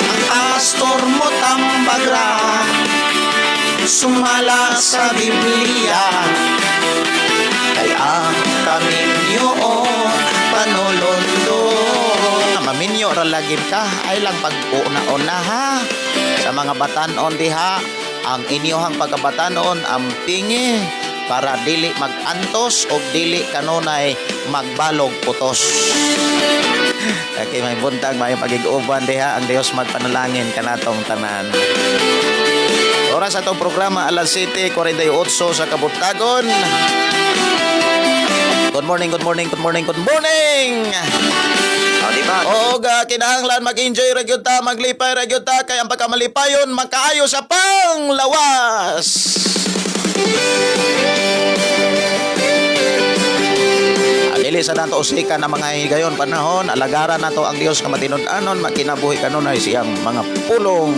Ang pastor mo tambagra, sumala sa Biblia, kay ang kaminyoon panolondo. Maminyo ra lagi ka ay lang pag-una-una ha. Sa mga batanon diha, ang inyohang pagkabatanon ang pingi para dili mag-antos o dili kanunay magbalog putos. Okay, may buntag, may pagig-uban diha. Ang Dios magpanalangin kanatong tanan. Oras atong programa, alas 7:48 sa kabuntagon. Good morning, good morning, good morning, good morning! O, di ba? Og kinahanglan mag-enjoy ra gyud ta, maglipay ra gyud ta, kay ang pagkamalipayon makaayo sa panglawas. Dili sa nato usikan ang mga higayon panahon, alagaran nato ang Dios nga matinud-anon, makinabuhi kanunay siyang mga pulong.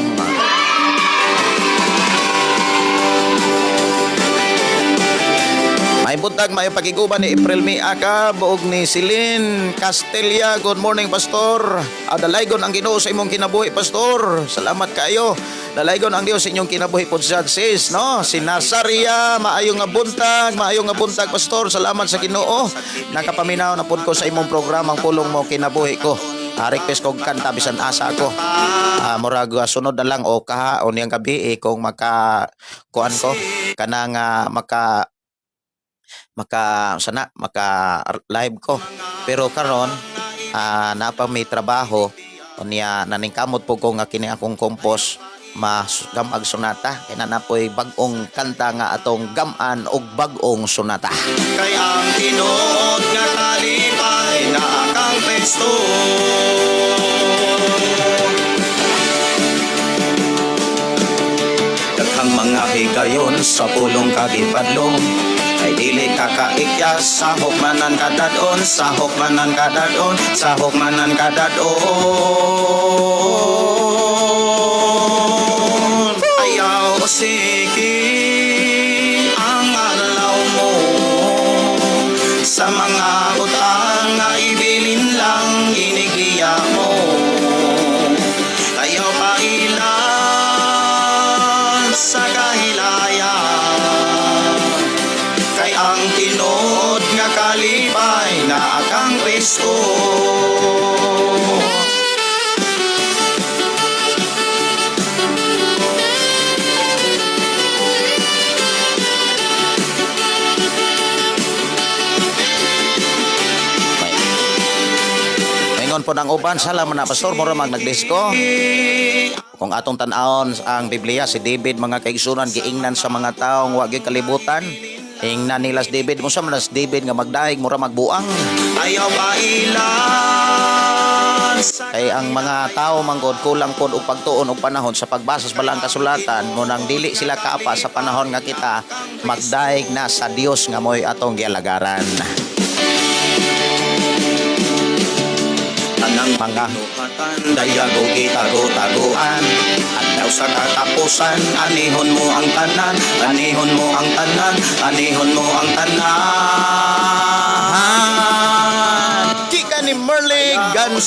May buntag, may pagiguban ni April May Acab ug ni Celine Castilla. Good morning, Pastor. Dalaygon ang Ginoo sa imong kinabuhi, Pastor. Salamat kaayo. Dalaygon ang Dios sa inyong kinabuhi po sa sis, no? Si Nazaria, maayo nga buntag, maayo nga buntag, Pastor. Salamat sa Ginoo. Nakapaminaw na pud ko sa imong programang Pulong Mo Kinabuhi Ko. Request kog kanta bisan asa ako. Murag sunod na lang o kaha o niyang gabi eh, kung maka kuan ko kanang maka maka sana maka live ko. Pero karon napa may trabaho, unya naningkamot po ko nga kini akong compose mas gamag sonata kay na napoy bag-ong kanta nga atong gam-an og bag-ong sonata. Kay ang tinuod nga kalipay naa kang Kristo. Daghang mga higayon sa pulong kagipadlong, kay dili ka kaikyas, sahok manan kadadon, sahok manan kadadon, sahok manan kadadon. Ayaw sige ang adlaw mo sa mga utang nga ibilin lang inigliya mo. Ayaw pailan sa kahilayan, kay ang tinuod nga kalipay naa kang Kristo. Ingon po ng uban, salamat na, pastor, mura mag nagdisko. Kung atong tan-awon ang Biblia, si David, mga kaigsunan, giingnan sa mga taong wa gyud kalibutan. Ingnan nila si David, unsa man na si David nga magdaig mura magbuang. Ayaw pailan sa Kay ang mga tao manggod kulang pod og pagtuon og panahon sa pagbasa sa balang kasulatan mo nang dili sila kaapa sa panahon nga kita magdaig na sa Dios nga mo'y atong gialagaran. Tanang Mga binuhatan dayag og gitago-taguan. Adlaw sa katapusan, anihon mo ang tanan, anihon mo ang tanan, anihon mo ang tanan. Kika ni Merle Gan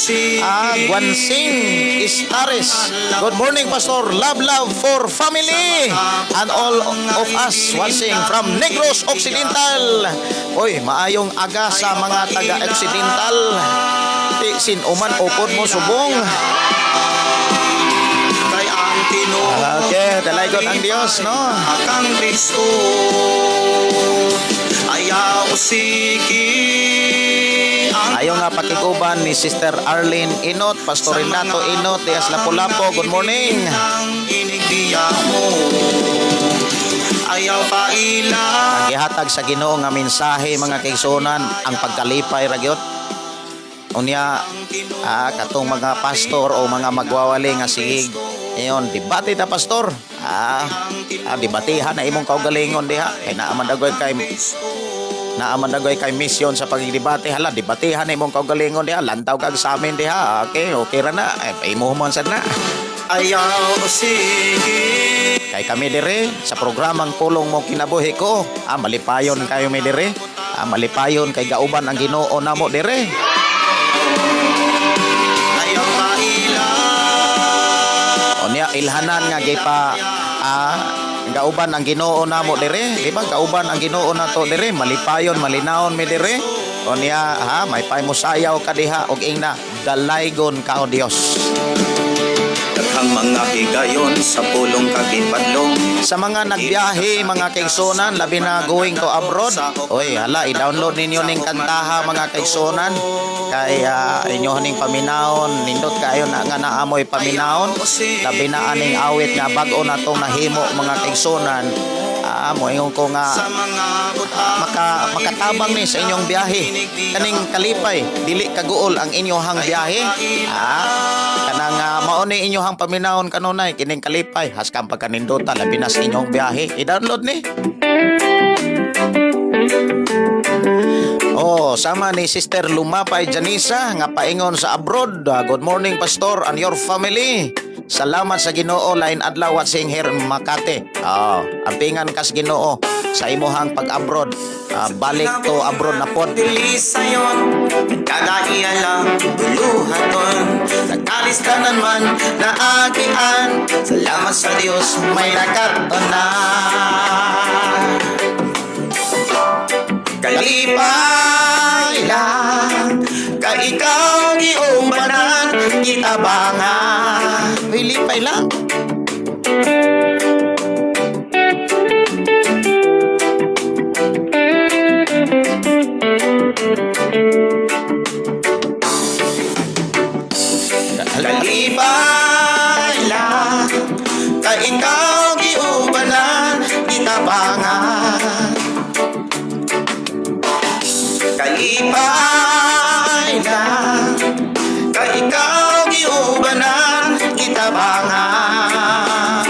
Guansing Istares. Good morning, Pastor. Love, love for family and all of us watching from Negros Occidental. Oy, maayong aga sa mga taga Occidental. Ti sin uman upod mo subong. Kay ang tinuod Okay, dalaygon ang Dios, no? Akang Kristo. Ayaw siki ang Ayo nga pakiguban ni Sister Arlene Inot, Pastor Renato Inot, Dias Lapu-Lapu. Good morning. Ang inigdiya mo. Ayaw pailan Ang gihatag sa Ginoo nga mensahe, mga kaigsuonan, ang pagkalipay ra gyud. Unya katong mga pastor o mga magwawali nga sige ingon, "Debate ta, pastor." Debatehan na imong kaugalingon diha kay naa man dagoy kay mission sa pagdebate. Hala, debatehan na imong kaugalingon diha, lantaw kag sa amin diha. Okay ra na eh, imo man sad na. Ayaw sige Kay kami dire sa programang Pulong Mo Kinabuhi Ko, malipayon kayo mi dire. Malipayon kay gauban ang Ginoo namo dire. Ayaw pailan Unya ilhanan nga gipa gauban ang Ginoo namo dire, di ba? Gauban ang Ginoo nato dire, malipayon, malinawon mi dire. Unya ha, may pay mo sayaw ka diha og ingna, "Dalaygon ka o Dios." Daghang mga higayon sa pulong kagipadlong. Sa mga nagbiyahe, mga kaigsunan, labi na going to abroad. Oy, hala, i-download ninyo ning kantaha, mga kaigsunan. Kay inyo ning paminawon, nindot kayo na nga naamoy paminawon. Labi na aning awit nga bag-o na tong nahimo, mga kaigsunan. Moingon ko nga Sa mga butang makatabang ni sa inyong biyahe. Kaning kalipay, dili kaguol ang inyong biyahe. Kanang mao ni inyong paminawon kanunay kining kalipay, haskang pagkanindota labi na sa inyong biyahe. I-download ni. Oh, sama ni Sister Lumapay Janisa nga paingon sa abroad. Good morning, Pastor and your family. Salamat sa Ginoo, lain adlaw watching here in Makati. Oh, ampingan kas Ginoo sa imuhang pag-abroad. Balik to abroad na pod. Dili sayon, kada iya lang buluhaton. Nakalistanan man naagian, salamat sa Dios may nakaton na. Kalipay lang. Kay ikaw giubanan, gitabangan. Lipay lang. Kalipay lang kay ikaw giubanan, gitabangan. Kalipay lang kay ikaw giubanan, gitabangan.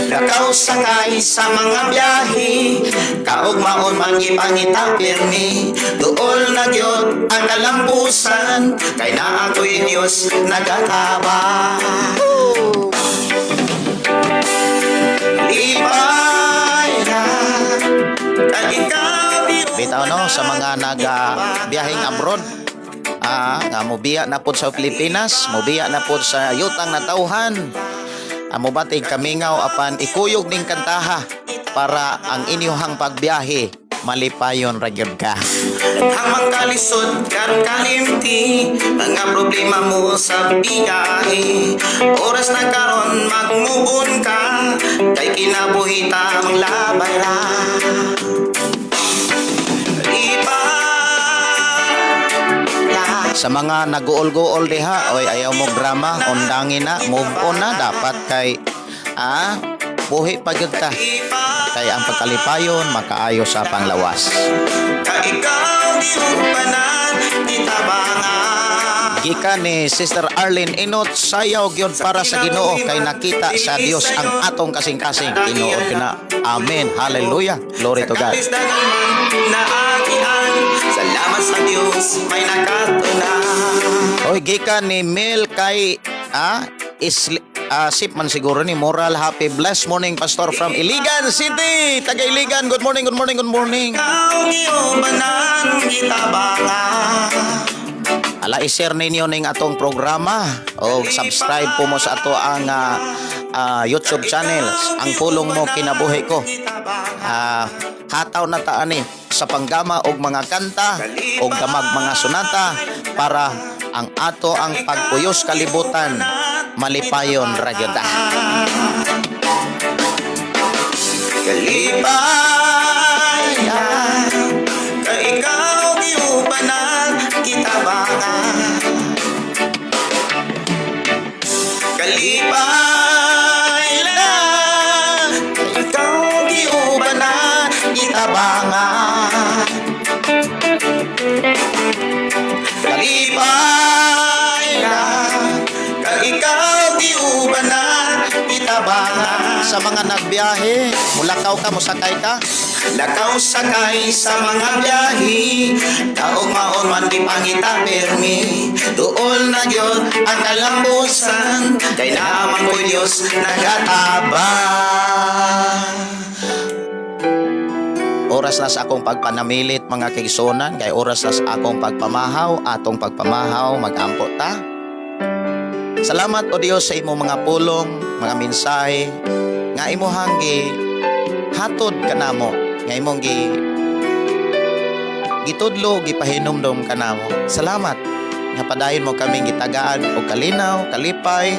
Lakaw sakay sa mga biyahe, kaugmaon man gipangita pirmi. Duol na gyud ang kalambusan, kay naa ko'y Diyos nagatabang. Lipay lang kay ikaw. Bitaw no, sa mga naga biyaheng abroad, nga mobiya na pod sa Pilipinas, mobiya na pod sa yutang natawhan. Mobatig kamingaw apan ikuyog ning kantaha para ang inyuhang pagbiyahe malipayon ra gyud ka. Ang kalisod karon kalimti, mga problema mo sa biyahe. Oras na karon magmuon ka, kay kinabuhi ta maglabay ra. Lipay lang. Sa mga naguol-guol diha, oy, ayaw mo drama, undangin na, move on na dapat kay buhi pa gyud ta. Kay ang pagkalipayon makaayo sa panglawas. Kay ikaw giubanan, gitabangan. Gikan ni Sister Arlene Inot, sayaw gyud para sa Ginoo kay nakita sa Dios ang atong kasing-kasing. Tinuod na. Amen. Hallelujah. Glory to God. Sa kalisdanan man naagian, salamat sa Dios may nakatuna. Oy, gikan ni Mel kay isli, sip man siguro ni Moral, happy blessed morning, Pastor, from Iligan City. Taga Iligan, good morning, good morning, good morning. Ikaw giubanan, gitabangan. Ala, i-share ninyo ning atong programa o subscribe po mo sa ato ang YouTube channel, Ang Pulong Mo Kinabuhi Ko. Hataw na ta ani sa panggama og mga kanta og damag mga sonata para ang ato ang pagpuyos kalibutan malipayon ra gyud ta. Kalipay lang kay ikaw giubanan, gitabangan. Kalipay lang kay ikaw giubanan, gitabangan. Kalipay lang kay ikaw giubanan, gitabangan. Sa mga nagbiyahe, mulakaw ka, musakay ka. Lakaw sakay sa mga biyahe, kaugmaon man di pangita permi. Duol na gyud ang kalambusan, kay naa man ko'y Diyos nagatabang. Oras na sa akong pagpanamilit, mga kaigsuonan, kay oras na sa akong pagpamahaw, atong pagpamahaw, magampo ta. Salamat, O Dios, sa imong mga pulong, mga mensahe nga imuhang gi hatod kanamo, nga imong gi gitudlo, gipahinumdom kanamo. Salamat nga padayon mo kaming gitagaan og kalinaw, kalipay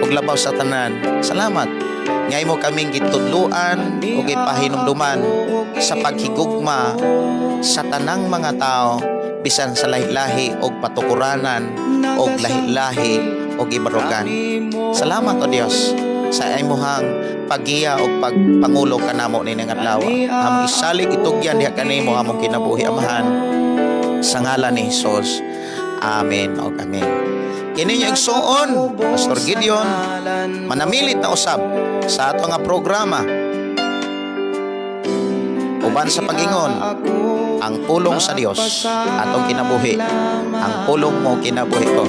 ug labaw sa tanan. Salamat nga imo kaming gitudluan ug gipahinumduman sa paghigugma sa tanang mga tao bisan sa lahi-lahi og patukuranan og lahi-lahi og ibarugan. Salamat, O Dios, sa imuhang paggiya og pagpangulo kanamo nining adlaw. Among isalig, itugyan diha kanimo among kinabuhi, Amahan, sa ngalan ni Jesus. Amen og amen. Kini inyong igsuon, Pastor Gideon, manamilit na usab sa ato nga programa uban sa pagingon, Ang Pulong sa Dios Atong Kinabuhi, Ang Pulong Mo Kinabuhi Ko.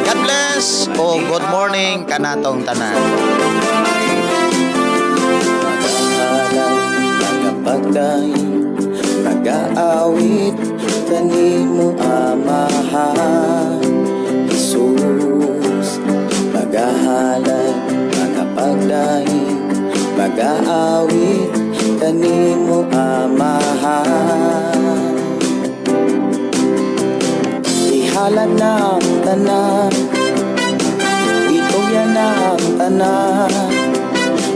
God bless o good morning kanatong tanan. Magahalay, magapagdaing, nagaawit kanimo, Amahan Jesus. Magahalay, magapagdaing, magaawit kanimo, Amahan. Ihalad na ang tanan, itugyan na ang tanan.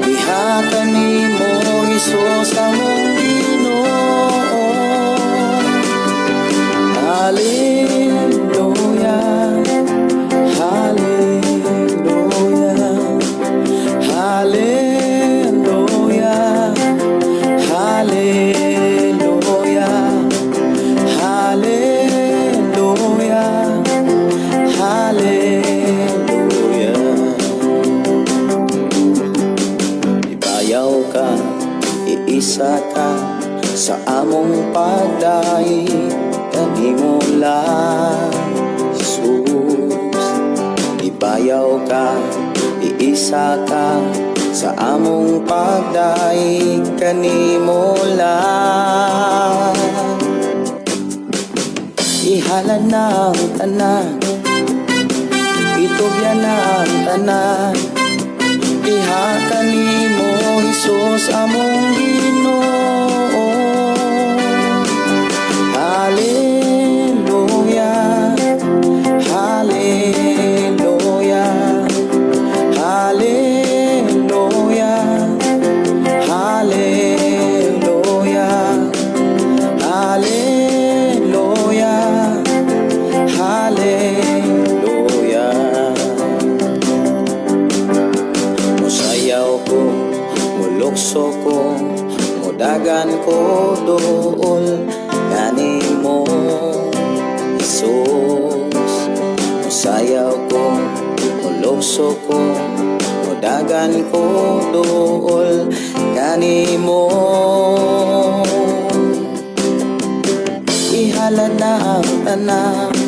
Diha kanimo, Hesus, among Ginoo. Hallelujah, Hallelujah, Hallelujah, Hallelujah, Hallelujah, Hallelujah. Ibayaw ka, iisa ka sa among pagdaig kanimo lang, Jesus. Ibayaw ka, iisa ka sa among pagdaig kanimo lang. Ihalad na ang tanan, itugyan na ang tanan. Diha kanimo, Hesus, among Ginoo. Hallelujah, Hallelujah, Hallelujah, Hallelujah, Hallelujah, Hallelujah. Musayaw ko, mulukso ko, mudagan ko duol kanimo, Jesus. Musayaw ko, mulukso ko, mudagan ko duol kanimo. Ihalad na ang tanan.